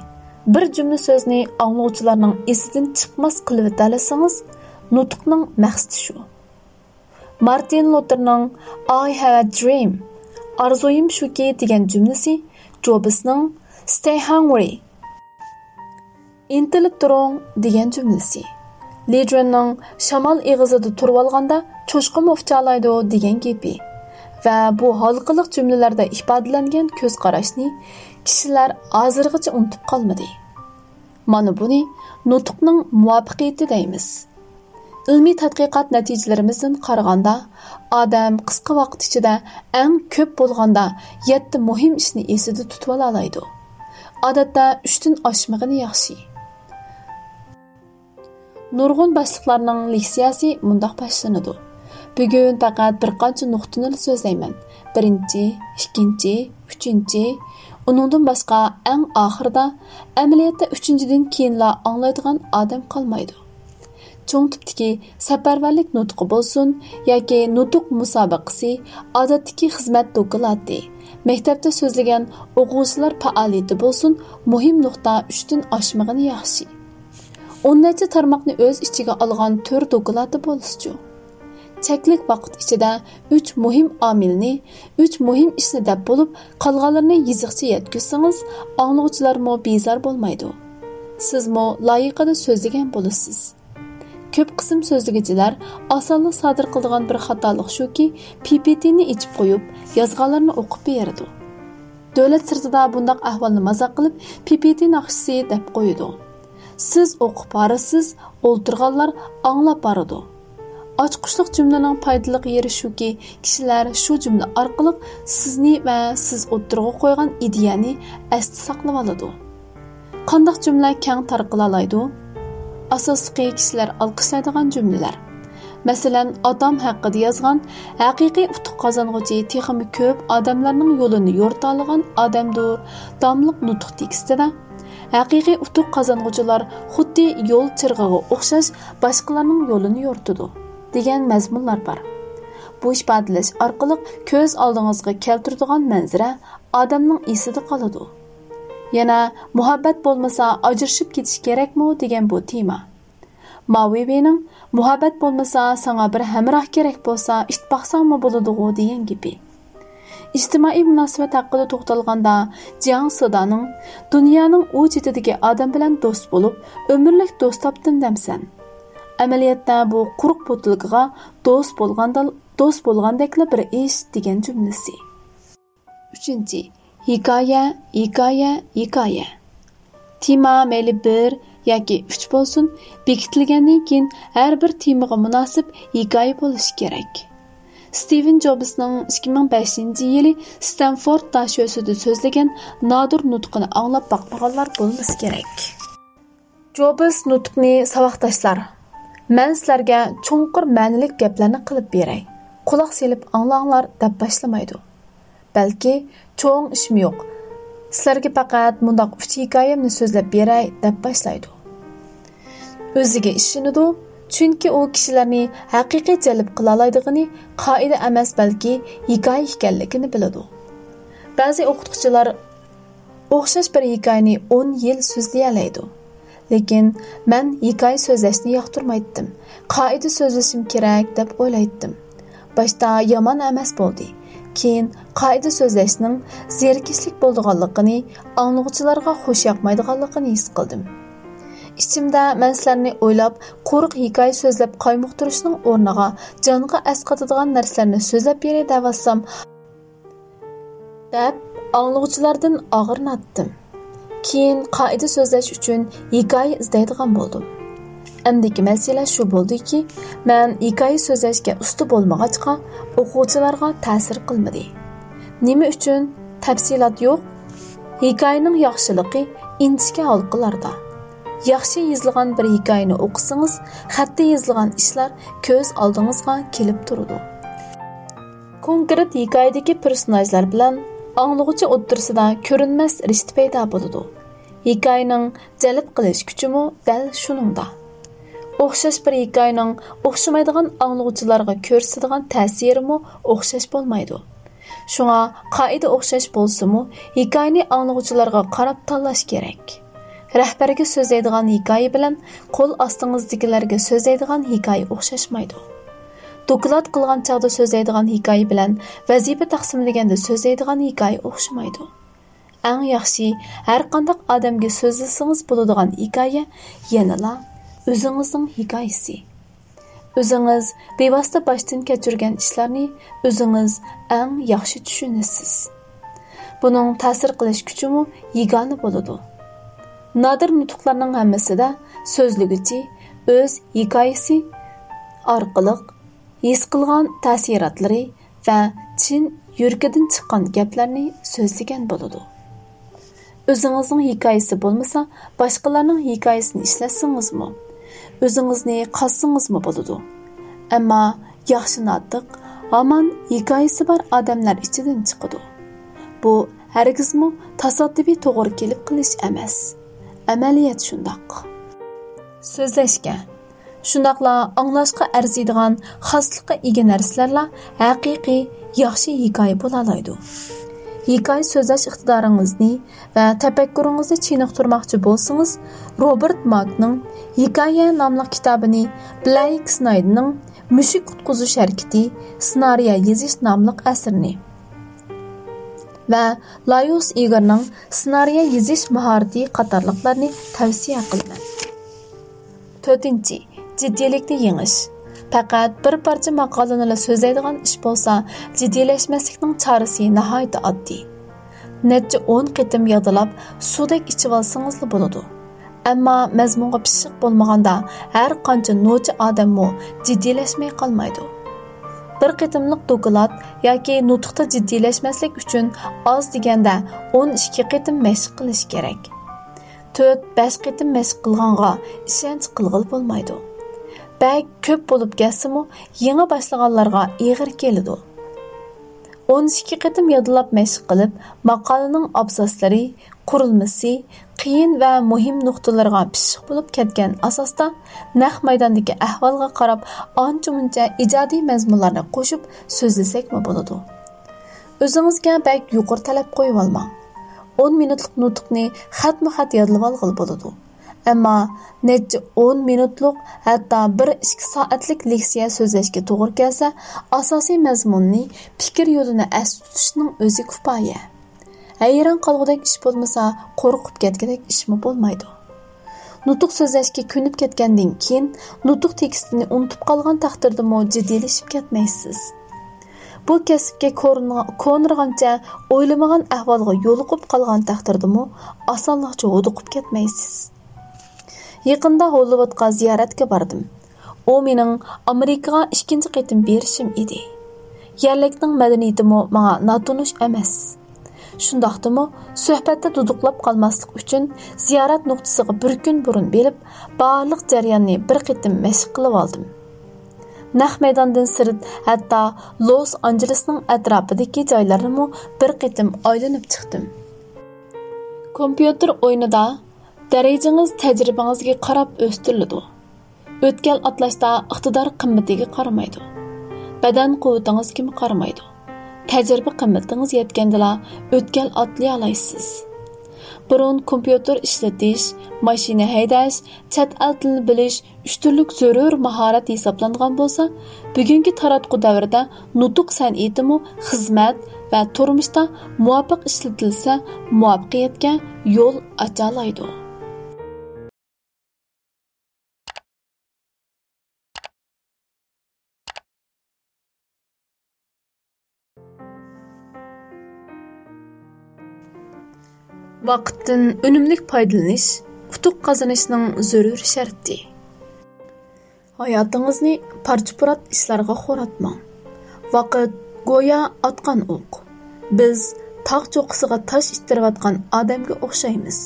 بىر جۈملە سۆزنى ئاڭلىغۇچىلارنىڭ ئېسىدىن چىقماس قىلىۋېتەلىسىڭىز، نۇتۇقنىڭ مەقسىتى شۇ. مارتىن لوتېرنىڭ «I have a dream، ئارزۇيۇم شۇكى» دېگەن جۈملىسى، جوبسنىڭ «Stay hungry، ئىنتىلىپ تۇرۇڭ» دېگەن جۈملىسى، لى جۈەننىڭ «شامال ئېغىزىدا تۇرۇۋالغاندا چوشقىمۇ ئۇچالايدۇ» دېگەن گېپى ۋە بۇ ھالقىلىق جۈملىلەردە ئىپادىلەنگەن كۆز قاراشنى كىشىلەر ھازىرغىچە ئۇنتۇپ قالمىدى. مانا بۇنى نۇتۇقنىڭ مۇۋەپپەقىيىتى دەيمىز. ئىلمىي تەتقىقات نەتىجىلىرىمىزدىن قارىغاندا، ئادەم قىسقا ۋاقىت ئىچىدە ئەڭ كۆپ بولغاندا يەتتە مۇھىم ئىشنى ئېسىدە تۇتۇۋالالايدۇ. ئادەتتە ئۈچتىن ئاشمىغىنى ياخشى. نۇرغۇن باشلىقلارنىڭ لېكسىيەسى مۇنداق باشلىنىدۇ: بۈگۈن پەقەت بىر قانچە نۇقتىنىلا سۆزلەيمەن. بىرىنچى، ئىككىنچى، ئۈچىنچى، ئۇنىڭدىن باشقا ئەڭ ئاخىرىدا، ئەمەلىيەتتە ئۈچىنچىدىن كېيىنلا ئاڭلايدىغان ئادەم قالمايدۇ. چوڭ تىپتىكى سەپەرۋەرلىك نۇتقى بولسۇن ياكى نۇتۇق مۇسابىقىسى ئادەتتىكى خىزمەت دوكلاتى، مەكتەپتە سۆزلىگەن ئوقۇغۇچىلار پائالىيىتى بولسۇن، مۇھىم نۇقتا ئۈچتىن ئاشمىغىنى ياخشى. ئون نەچچە تارماقنى ئۆز ئىچىگە ئالغان تۈر دوكلاتى بولسىچۇ؟ چەكلىك ۋاقىت ئىچىدە ئۈچ مۇھىم ئامىلنى، ئۈچ مۇھىم ئىشنى دەپ بولۇپ، قالغانلىرىنى يېزىقچە يەتكۈزسىڭىز، ئاڭلىغۇچىلارمۇ بىزار بولمايدۇ. سىزمۇ لايىقىدا سۆزلىگەن بولىسىز. كۆپ قىسىم سۆزلىگۈچىلەر ئاسانلا سادىر قىلىدىغان بىر خاتالىق شۇكى، پى پى تىنى ئېچىپ قويۇپ، يازغانلىرىنى ئوقۇپ بېرىدۇ. دۆلەت سىرتىدا بۇنداق ئەھۋالنى مازاق قىلىپ، پى پى تى ناخشىسى دەپ قويىدۇ. سىز ئوقۇپ بارىسىز، ئولتۇرغانلار ئاڭلاپ بارىدۇ. ئاچقۇچلۇق جۈملىنىڭ پايدىلىق يېرى شۇكى، كىشىلەر شۇ جۈملە ئارقىلىق سىزنى ۋە سىز ئوتتۇرىغا قويغان ئىدىيەنى ئەستە ساقلىۋالىدۇ. قانداق جۈملە كەڭ تارقىلالايدۇ؟ ئاساسلىقى كىشىلەر ئالقىشلايدىغان جۈملىلەر. مەسىلەن، ئاتام ھەققىدە يازغان ھەقىقىي ئۇتۇق قازانغۇچى تېخىمۇ كۆپ ئادەملەرنىڭ يولىنى يورۇتالىغان ئادەمدۇر داملىق نۇتۇق تېكىستىدە، ھەقىقىي ئۇتۇق قازانغۇچىلار خۇددى يول چىرىغىغا ئوخشاش باشقىلارنىڭ يولىنى يورۇتىدۇ، دېگەن مەزمۇنلار بار. بۇ ئىپادىلەش ئارقىلىق كۆز ئالدىڭىزغا كەلتۈرىدىغان مەنزىرە ئادەمنىڭ ئېسىدە قالىدۇ. يەنە «مۇھەببەت بولمىسا ئاجرىشىپ كېتىش كېرەكمۇ؟» دېگەن بۇ تېما. ماۋېۋېنىڭ «مۇھەببەت بولمىسا ساڭا بىر ھەمراھ كېرەك بولسا ئىت باقساڭمۇ بولىدىغۇ» دېگەن گېپى. ئىجتىمائىي مۇناسىۋەت ھەققىدە توختالغاندا، جياڭ سىدانىڭ «دۇنيانىڭ ئۇ چېتىدىكى ئادەم بىلەن دوست بولۇپ، ئۆمۈرلۈك دوست تاپتىم دەمسەن. ئەمەلىيەتتە بۇ قۇرۇق بوتۇلكىغا دوست بولغاندا، دوست بولغاندەكلا بىر ئىش» دېگەن جۈملىسى. ئۈچىنچى، ھېكايە، ھېكايە، ھېكايە. تېما مەيلى بىر ياكى ئۈچ بولسۇن، بېكىتىلگەندىن كېيىن ھەر بىر تېمىغا مۇناسىپ ھېكايە بولۇشى كېرەك. ستىۋېن جوبسنىڭ ئىككى مىڭ بەشىنچى يىلى ستەنفورد داشۆسىدە سۆزلىگەن نادىر نۇتقىنى ئاڭلاپ باقمىغانلار بولمىسا كېرەك. جوبس نۇتۇقنى ساۋاقداشلار، مەن سىلەرگە چوڭقۇر مەنىلىك گەپلەرنى قىلىپ بېرەي، قۇلاق سېلىپ ئاڭلاڭلار دەپ باشلىمايدۇ. بەلكى چوڭ ئىشمۇ يوق، سىلەرگە پەقەت مۇنداق ئۈچ ھېكايەمنى سۆزلەپ بېرەي دەپ باشلايدۇ. ئۆزىگە ئىشىنىدۇ، چۈنكى ئۇ كىشىلەرنى ھەقىقىي جەلپ قىلالايدىغىنى قائىدە ئەمەس، بەلكى ھېكايە ئىكەنلىكىنى بىلىدۇ. بەزى ئوقۇتقۇچىلار ئوخشاش بىر ھېكايىنى ئون يىل سۆزلىيەلەيدۇ. لېكىن مەن ھېكايە سۆزلەشنى ياقتۇرمايتتىم. قائىدە سۆزلىشىم كېرەك دەپ ئويلايتتىم. باشتا يامان ئەمەس بولدى. كېيىن قائىدە سۆزلەشنىڭ زېرىكىشلىك بولىدىغانلىقىنى، ئاڭلىغۇچىلارغا خۇش ياقمايدىغانلىقىنى ھېس قىلدىم. ئىچىمدە مەن سىلەرنى ئويلاپ، قۇرۇق ھېكايە سۆزلەپ قايمۇقتۇرۇشنىڭ ئورنىغا جانغا ئەسقاتىدىغان نەرسىلەرنى سۆزلەپ بېرەي دەۋاتسام، دەپ ئاڭلىغۇچىلاردىن ئاغرىناتتىم. كېيىن قائىدە سۆزلەش ئۈچۈن ھېكايە ئىزدەيدىغان بولدۇم. ئەمدىكى مەسىلە شۇ بولدىكى، مەن ھېكايە سۆزلەشكە ئۇستا بولمىغاچقا، ئوقۇغۇچىلارغا تەسىر قىلمىدى. نېمە ئۈچۈن؟ تەپسىلات يوق. ھېكايىنىڭ ياخشىلىقى ئىنچىكە ھالقىلاردا. ياخشى يېزىلغان بىر ھېكايىنى ئوقۇسىڭىز، خەتتە يېزىلغان ئىشلار كۆز ئالدىڭىزغا كېلىپ تۇرىدۇ. كونكرېت ھېكايىدىكى پېرسوناژلار بىلەن ئاڭلىغۇچى ئوتتۇرىسىدا كۆرۈنمەس رىشتە پەيدا بولىدۇ. ھېكايىنىڭ جەلپ قىلىش كۈچىمۇ دەل شۇنىڭدا. ئوخشاش بىر ھېكايىنىڭ ئوخشىمايدىغان ئاڭلىغۇچىلارغا كۆرسىتىدىغان تەسىرىمۇ ئوخشاش بولمايدۇ. شۇڭا قائىدە ئوخشاش بولسىمۇ، ھېكايىنى ئاڭلىغۇچىلارغا قاراپ تاللاش كېرەك. رەھبەرگە سۆزلەيدىغان ھېكايە بىلەن قول ئاستىڭىزدىكىلەرگە سۆزلەيدىغان ھېكايە ئوخشاشمايدۇ. دوكلات قىلغان چاغدا سۆزلەيدىغان ھېكايە بىلەن ۋەزىپە تەقسىملىگەندە سۆزلەيدىغان ھېكايە ئوخشىمايدۇ. ئەڭ ياخشى، ھەرقانداق ئادەمگە سۆزلىسىڭىز بولىدىغان ھېكايە يەنىلا ئۆزىڭىزنىڭ ھېكايىسى. ئۆزىڭىز بىۋاسىتە باشتىن كەچۈرگەن ئىشلارنى ئۆزىڭىز ئەڭ ياخشى چۈشىنىسىز. بۇنىڭ تەسىر قىلىش كۈچىمۇ يېگانە بولىدۇ. نادىر نۇتۇقلارنىڭ ھەممىسىدە سۆزلىگۈچى ئۆز ھېكايىسى ئارقىلىق ھېس قىلغان تەسىراتلىرى ۋە چىن يۈرىكىدىن چىققان گەپلەرنى سۆزلىگەن بولىدۇ. ئۆزىڭىزنىڭ ھېكايىسى بولمىسا، باشقىلارنىڭ ھېكايىسىنى ئىشلەتسىڭىزمۇ، ئۆزىڭىزنى قازسىڭىزمۇ بولىدۇ. ئەمما ياخشى ناتىق ھامان ھېكايىسى بار ئادەملەر ئىچىدىن چىقىدۇ. بۇ ھەرگىزمۇ تاسادىپىي توغرا كېلىپ قېلىش ئەمەس. ئەمەلىيەت شۇنداق. سۆزلەشكە، شۇنداقلا ئاڭلاشقا ئەرزىيدىغان خاسلىققا ئىگە نەرسىلەرلا ھەقىقىي ياخشى ھېكايە بولالايدۇ. ھېكايە سۆزلەش ئىقتىدارىڭىزنى ۋە تەپەككۇرىڭىزنى چېنىقتۇرماقچى بولسىڭىز، روبېرت ماكنىڭ ھېكايە ناملىق كىتابىنى، بلەيك سنايدنىڭ مۈشۈك قۇتقۇزۇش ھەرىكىتى، سېنارىيە يېزىش ناملىق ئەسىرىنى ۋە لايوس ئىگورنىڭ سېنارىيە يېزىش ماھارىتى قاتارلىقلارنى تەۋسىيە قىلىمەن. تۆتىنچى، جىددىيلىكنى يېڭىش. پەقەت بىر پارچە ماقالىنىلا سۆزلەيدىغان ئىش بولسا، جىددىيلەشمەسلىكنىڭ چارىسى ناھايىتى ئاددىي. نەچچە ئون قېتىم يادلاپ، سۇدەك ئىچىۋالسىڭىزلا بولىدۇ. ئەمما مەزمۇنغا پىششىق بولمىغاندا، ھەر قانچە نوچى ئادەممۇ جىددىيلەشمەي قالمايدۇ. بىر قېتىملىق دوكلات ياكى نۇتۇقتا جىددىيلەشمەسلىك ئۈچۈن ئاز دېگەندە ئون ئىككى قېتىم مەشىق قىلىش كېرەك. تۆت، بەش قېتىم مەشىق قىلغانغا ئىشەنچ قىلغىلى بولمايدۇ. بەك كۆپ بولۇپ كەتسىمۇ، يېڭى باشلىغانلارغا ئېغىر كېلىدۇ. ئون ئىككى قېتىم يادلاپ مەشىق قىلىپ، ماقالىنىڭ ئابزاسلىرى، قۇرۇلمىسى، قىيىن ۋە مۇھىم نۇقتىلىرىغا پىششىق بولۇپ كەتكەن ئاساستا، نەق مەيداندىكى ئەھۋالغا قاراپ ئانچە-مۇنچە ئىجادىي مەزمۇنلارنى قوشۇپ سۆزلىسەكمۇ بولىدۇ. ئۆزىڭىزگە بەك يۇقىرى تەلەپ قويۇۋالماڭ. ئون مىنۇتلۇق نۇتۇقنى خەتمۇ خەت يادلىۋالغىلى بولىدۇ. ئەمما نەچچە ئون مىنۇتلۇق، ھەتتا بىر ئىككى سائەتلىك لېكسىيە سۆزلەشكە توغرا كەلسە، ئاساسىي مەزمۇننى، پىكىر يولىنى ئەستە تۇتۇشنىڭ ئۆزى كۇپايە. ھەيران قالغۇدەك ئىش بولمىسا، قورقۇپ كەتكۈدەك ئىشمۇ بولمايدۇ. نۇتۇق سۆزلەشكە كۆنۈپ كەتكەندىن كېيىن، نۇتۇق تېكىستىنى ئۇنتۇپ قالغان تەقدىردىمۇ جىددىيلىشىپ كەتمەيسىز. بۇ كەسىپكە كورۇن-، كونىرىغانچە ئويلىمىغان ئەھۋالغا يولۇقۇپ قالغان تەقدىردىمۇ ئاسانلىقچە ھودۇقۇپ كەتمەيسىز. يېقىندا ھوللىۋۇدقا زىيارەتكە باردىم. ئۇ مېنىڭ ئامېرىكىغا ئىككىنچى قېتىم بېرىشىم ئىدى. يەرلىكنىڭ مەدەنىيىتىمۇ ماڭا ناتونۇش ئەمەس. شۇنداقتىمۇ، سۆھبەتتە دۇدۇقلاپ قالماسلىق ئۈچۈن زىيارەت نۇقتىسىغا بىر كۈن بۇرۇن بېرىپ، بارلىق جەرياننى بىر قېتىم مەشىق قىلىۋالدىم. نەق مەيداندىن سىرت، ھەتتا لوس ئانژېلېسنىڭ ئەتراپىدىكى جايلارنىمۇ بىر قېتىم ئايلىنىپ چىقتىم. كومپيۇتېر ئويۇنىدا دەرىجىڭىز تەجرىبىڭىزگە قاراپ ئۆستۈرۈلىدۇ. ئۆتكەل ئاتلاشتا ئىقتىدار قىممىتىگە قارىمايدۇ. بەدەن قۇۋۋىتىڭىزگىمۇ قارىمايدۇ. تەجرىبە قىممىتىڭىز يەتكەندىلا ئۆتكەل ئاتلىيالايسىز. بۇرۇن كومپيۇتېر ئىشلىتىش، ماشىنا ھەيدەش، چەت ئەل تىلىنى بىلىش ئۈچ تۈرلۈك زۆرۈر ماھارەت ھېسابلانغان بولسا، بۈگۈنكى تاراتقۇ دەۋرىدە نۇتۇق سەنئىتىمۇ خىزمەت ۋە تۇرمۇشتا مۇۋاپىق ئىشلىتىلسە، مۇۋەپپەقىيەتكە يول ئاچالايدۇ. ۋاقىتتىن ئۈنۈملۈك پايدىلىنىش ئۇتۇق قازىنىشنىڭ زۆرۈر شەرتى. ھاياتىڭىزنى پارچە-پۇرات ئىشلارغا خوراتماڭ. ۋاقىت گويا ئاتقان ئوق. بىز تاغ چوققىسىغا تاش ئىتتىرىۋاتقان ئادەمگە ئوخشايمىز.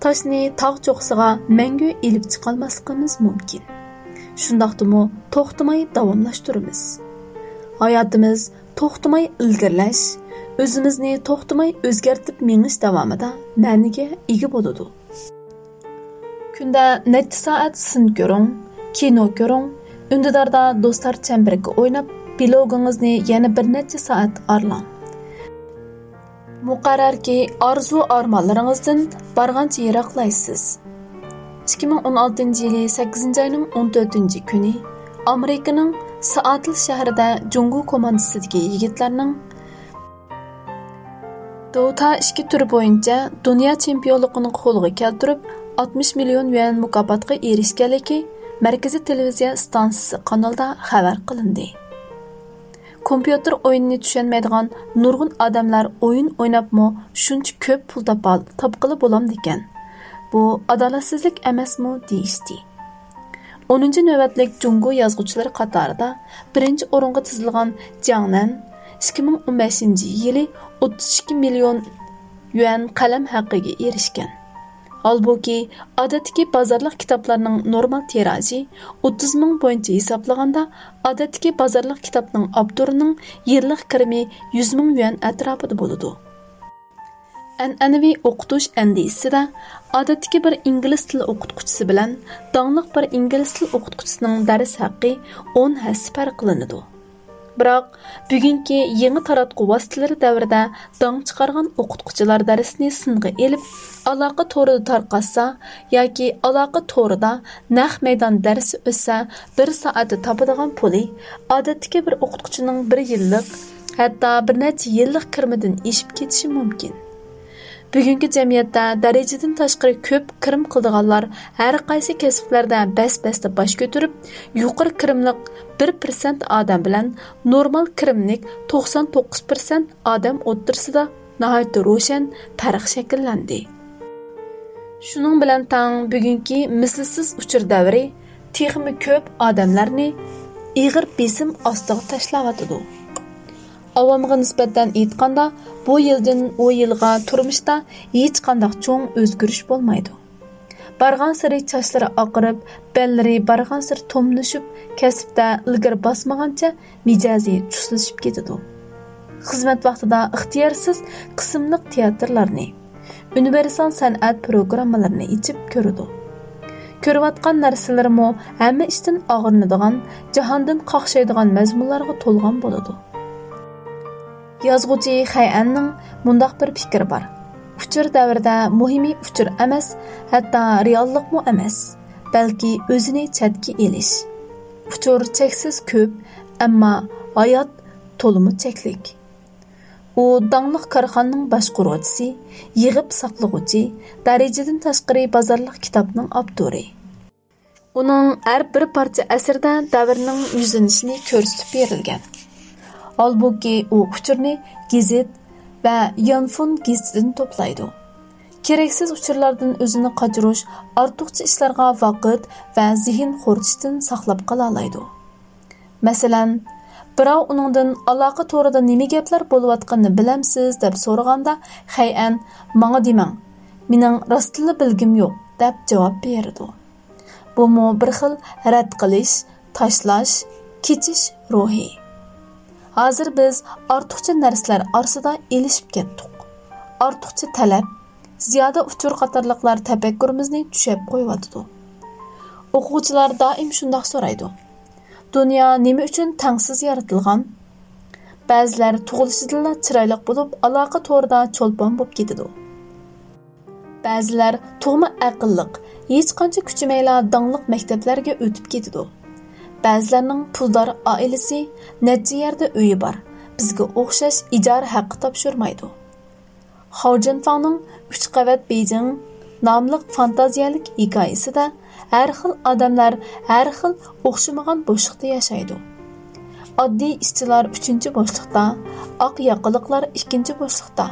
تاشنى تاغ چوققىسىغا مەڭگۈ ئېلىپ چىقالماسلىقىمىز مۇمكىن. شۇنداقتىمۇ توختىماي داۋاملاشتۇرىمىز. ھاياتىمىز توختىماي ئىلگىرىلەش، ئۆزىمىزنى توختىماي ئۆزگەرتىپ مېڭىش داۋامىدا مەنىگە ئىگە بولىدۇ. كۈندە نەچچە سائەت سىن كۆرۈڭ، كىنو كۆرۈڭ، ئۈندىداردا دوستلار چەمبىرىكى ئويناپ، بىلوگىڭىزنى يەنە بىر نەچچە سائەت ئارىلاڭ. مۇقەررەركى، ئارزۇ-ئارمانلىرىڭىزدىن بارغانچە يىراقلايسىز. ئىككى مىڭ ئون ئالتىنچى يىلى سەككىزىنچى ئاينىڭ ئون تۆتىنچى كۈنى ئامېرىكىنىڭ سېئاتل شەھىرىدە جۇڭگو كوماندىسىدىكى يىگىتلەرنىڭ دوتا ئىككى تۈرى بويىچە دۇنيا چېمپىيونلۇقىنى قولغا كەلتۈرۈپ، ئاتمىش مىليون يۈەن مۇكاپاتقا ئېرىشكەنلىكى مەركىزىي تېلېۋىزىيە ئىستانسىسى قانىلىدا خەۋەر قىلىندى. كومپيۇتېر ئويۇنىنى چۈشەنمەيدىغان نۇرغۇن ئادەملەر ئويۇن ئويناپمۇ شۇنچە كۆپ پۇل تاپال-، تاپقىلى بولامدىكەن؟ بۇ ئادالەتسىزلىك ئەمەسمۇ؟ دېيىشتى. ئونىنچى نۆۋەتلىك جۇڭگو يازغۇچىلىرى قاتارىدا بىرىنچى ئورۇنغا تىزىلغان جياڭ نەن ئىككى مىڭ ئون بەشىنچى يىلى ئوتتۇز ئىككى مىليون يۈەن قەلەم ھەققىگە ئېرىشكەن. ھالبۇكى، ئادەتتىكى بازارلىق كىتابلارنىڭ نورمال تىراژى ئوتتۇز مىڭ بويىچە ھېسابلىغاندا، ئادەتتىكى بازارلىق كىتابنىڭ ئاپتورىنىڭ يىللىق كىرىمى يۈز مىڭ يۈەن ئەتراپىدا بولىدۇ. ئەنئەنىۋى ئوقۇتۇش ئەندىزىسىدە ئادەتتىكى بىر ئىنگلىز تىلى ئوقۇتقۇچىسى بىلەن داڭلىق بىر ئىنگلىز تىلى ئوقۇتقۇچىسىنىڭ دەرس ھەققى ئون ھەسسە پەرقلىنىدۇ. بىراق، بۈگۈنكى يېڭى تاراتقۇ ۋاسىتىلىرى دەۋرىدە داڭ چىقارغان ئوقۇتقۇچىلار دەرسنى سىنغا ئېلىپ، ئالاقە تورىدا تارقاتسا ياكى ئالاقە تورىدا نەق مەيدان دەرسى ئۆتسە، بىر سائەتتە تاپىدىغان پۇلى ئادەتتىكى بىر ئوقۇتقۇچىنىڭ بىر يىللىق، ھەتتا بىر نەچچە يىللىق كىرىمىدىن ئېشىپ كېتىشى مۇمكىن. بۈگۈنكى جەمئىيەتتە دەرىجىدىن تاشقىرى كۆپ كىرىم قىلىدىغانلار ھەر قايسى كەسىپلەردە بەس-بەستە باش كۆتۈرۈپ، يۇقىرى كىرىملىق بىر پىرسەنت ئادەم بىلەن نورمال كىرىملىك توقسان توققۇز پىرسەنت ئادەم ئوتتۇرىسىدا ناھايىتى روشەن پەرق شەكىللەندى. شۇنىڭ بىلەن تەڭ، بۈگۈنكى مىسلىسىز ئۇچۇر دەۋرى تېخىمۇ كۆپ ئادەملەرنى ئېغىر بېسىم ئاستىغا تاشلاۋاتىدۇ. ئاۋامغا نىسبەتەن ئېيتقاندا، بۇ يىلدىن ئۇ يىلغا تۇرمۇشتا ھېچقانداق چوڭ ئۆزگىرىش بولمايدۇ. بارغانسېرى چاچلىرى ئاقىرىپ، بەللىرى بارغانسېرى توملىشىپ، كەسىپتە ئىلگىرى باسمىغانچە مىجەزى چۇسلىشىپ كېتىدۇ. خىزمەت ۋاقتىدا ئىختىيارسىز قىسىملىق تىياتىرلارنى، ئۇنىۋېرسال سەنئەت پروگراممىلىرىنى ئېچىپ كۆرىدۇ. كۆرۈۋاتقان نەرسىلىرىمۇ ھەممە ئىشتىن ئاغرىنىدىغان، جاھاندىن قاقشايدىغان مەزمۇنلارغا تولغان بولىدۇ. يازغۇچى خەيئەننىڭ مۇنداق بىر پىكرى بار: ئۇچۇر دەۋرىدە مۇھىمى ئۇچۇر ئەمەس، ھەتتا رېئاللىقمۇ ئەمەس، بەلكى ئۆزىنى چەتكە ئېلىش. ئۇچۇر چەكسىز كۆپ، ئەمما ھايات تولىمۇ چەكلىك. ئۇ داڭلىق كارخانىنىڭ باشقۇرغۇچىسى، يىغىپ ساقلىغۇچى، دەرىجىدىن تاشقىرى بازارلىق كىتابنىڭ ئاپتورى. ئۇنىڭ ھەر بىر پارچە ئەسىرىدە دەۋرنىڭ يۈزلىنىشىنى كۆرسىتىپ بېرىلگەن. ھالبۇكى، ئۇ ئۇچۇرنى گېزىت ۋە يانفون گېزىتىدىن توپلايدۇ. كېرەكسىز ئۇچۇرلاردىن ئۆزىنى قاچۇرۇش ئارتۇقچە ئىشلارغا ۋاقىت ۋە زېھىن خورىتىشتىن ساقلاپ قالالايدۇ. مەسىلەن، بىراۋ ئۇنىڭدىن «ئالاقە تورىدا نېمە گەپلەر بولۇۋاتقىنىنى بىلەمسىز؟» دەپ سورىغاندا، خەيئەن، «ماڭا دېمەڭ، مېنىڭ راستتىنلا بىلگۈم يوق» دەپ جاۋاب بېرىدۇ. بۇمۇ بىر خىل رەت قىلىش، تاشلاش، كېچىش روھى. ھازىر بىز ئارتۇقچە نەرسىلەر ئارىسىدا ئېلىشىپ كەتتۇق. ئارتۇقچە تەلەپ، زىيادە ئۇچۇر قاتارلىقلار تەپەككۇرىمىزنى چۈشەپ قويۇۋاتىدۇ. ئوقۇغۇچىلار دائىم شۇنداق سورايدۇ: «دۇنيا نېمە ئۈچۈن تەڭسىز يارىتىلغان؟» بەزىلەر تۇغۇلۇشىدىنلا چىرايلىق بولۇپ، ئالاقە تورىدا چولپان بولۇپ كېتىدۇ. بەزىلەر تۇغما ئەقىللىق، ھېچقانچە كۈچىمەيلا داڭلىق مەكتەپلەرگە ئۆتۈپ كېتىدۇ. بەزىلەرنىڭ پۇلدار ئائىلىسى، نەچچە يەردە ئۆيى بار، بىزگە ئوخشاش ئىجارە ھەققى تاپشۇرمايدۇ. خاۋ جىنفاڭنىڭ «ئۈچ قەۋەت بېيجىڭ» ناملىق فانتازىيەلىك ھېكايىسىدە ھەر خىل ئادەملەر ھەر خىل ئوخشىمىغان بوشلۇقتا ياشايدۇ. ئاددىي ئىشچىلار ئۈچىنچى بوشلۇقتا، ئاق ياقىلىقلار ئىككىنچى بوشلۇقتا،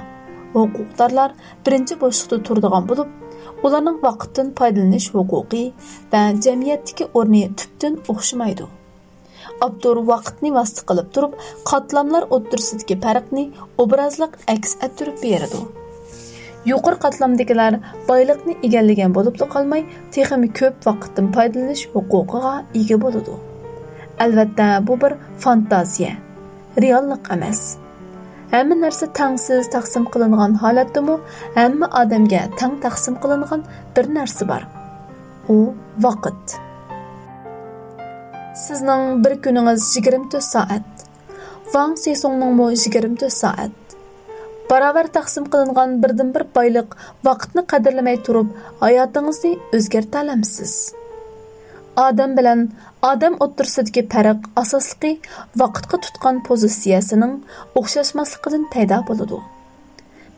ھوقۇقدارلار بىرىنچى بوشلۇقتا تۇرىدىغان بولۇپ، ئۇلارنىڭ ۋاقىتتىن پايدىلىنىش ھوقۇقى ۋە جەمئىيەتتىكى ئورنى تۈپتىن ئوخشىمايدۇ. ئاپتور ۋاقىتنى ۋاسىتە قىلىپ تۇرۇپ، قاتلاملار ئوتتۇرىسىدىكى پەرقنى ئوبرازلىق ئەكس ئەتتۈرۈپ بېرىدۇ. يۇقىرى قاتلامدىكىلەر بايلىقنى ئىگىلىگەن بولۇپلا قالماي، تېخىمۇ كۆپ ۋاقىتتىن پايدىلىنىش ھوقۇقىغا ئىگە بولىدۇ. ئەلۋەتتە، بۇ بىر فانتازىيە، رېئاللىق ئەمەس. ھەممە نەرسە تەڭسىز تەقسىم قىلىنغان ھالەتتىمۇ ھەممە ئادەمگە تەڭ تەقسىم قىلىنغان بىر نەرسە بار. ئۇ ۋاقىت. سىزنىڭ بىر كۈنىڭىز يىگىرمە تۆت سائەت. ۋاڭ سىسۇڭنىڭمۇ يىگىرمە تۆت سائەت. باراۋەر تەقسىم قىلىنغان بىردىنبىر بايلىق ۋاقىتنى قەدىرلىمەي تۇرۇپ، ھاياتىڭىزنى ئۆزگەرتەلەمسىز؟ ئادەم بىلەن ئادەم ئوتتۇرىسىدىكى پەرق ئاساسلىقى ۋاقىتقا تۇتقان پوزىتسىيەسىنىڭ ئوخشاشماسلىقىدىن پەيدا بولىدۇ.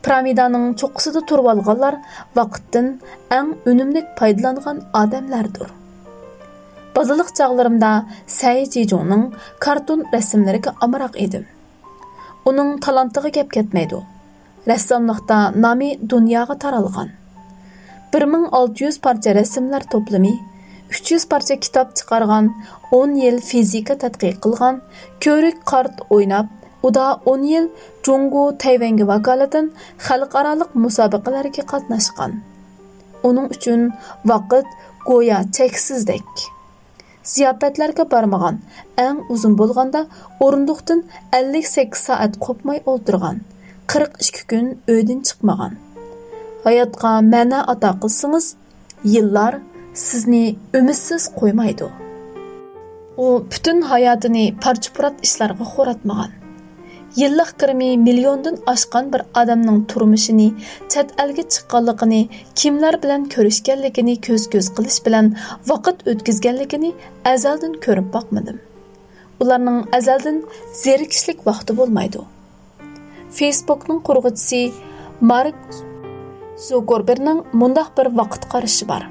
پىرامىدانىڭ چوققىسىدا تۇرۇۋالغانلار ۋاقىتتىن ئەڭ ئۈنۈملۈك پايدىلانغان ئادەملەردۇر. بالىلىق چاغلىرىمدا سەي جىجۇڭنىڭ كارتون رەسىملىرىگە ئامراق ئىدىم. ئۇنىڭ تالانتىغا گەپ كەتمەيدۇ. رەسساملىقتا نامى دۇنياغا تارالغان. بىر مىڭ ئالتە يۈز پارچە رەسىملەر توپلىمى، ئۈچ يۈز پارچە كىتاب چىقارغان، ئون يىل فىزىكا تەتقىق قىلغان، كۆۋرۈك قارت ئويناپ، ئۇدا ئون يىل جۇڭگو تەيۋەنگە ۋاكالىتەن خەلقئارالىق مۇسابىقىلەرگە قاتناشقان. ئۇنىڭ ئۈچۈن ۋاقىت گويا چەكسىزدەك. زىياپەتلەرگە بارمىغان، ئەڭ ئۇزۇن بولغاندا ئورۇندۇقتىن ئەللىك سەككىز سائەت قوپماي ئولتۇرغان، قىرىق ئىككى كۈن ئۆيدىن چىقمىغان. ھاياتقا مەنە ئاتا قىلسىڭىز، يىللار سىزنى ئۈمىدسىز قويمايدۇ. ئۇ پۈتۈن ھاياتىنى پارچە-پۇرات ئىشلارغا خوراتمىغان. يىللىق كىرىمى مىليوندىن ئاشقان بىر ئادەمنىڭ تۇرمۇشىنى، چەت ئەلگە چىققانلىقىنى، كىملەر بىلەن كۆرۈشكەنلىكىنى كۆز-كۆز قىلىش بىلەن ۋاقىت ئۆتكۈزگەنلىكىنى ئەزەلدىن كۆرۈپ باقمىدىم. ئۇلارنىڭ ئەزەلدىن زېرىكىشلىك ۋاقتى بولمايدۇ. فېيسبوكنىڭ قۇرغۇچىسى مارك زوكېربېرنىڭ مۇنداق بىر ۋاقىت قارىشى بار: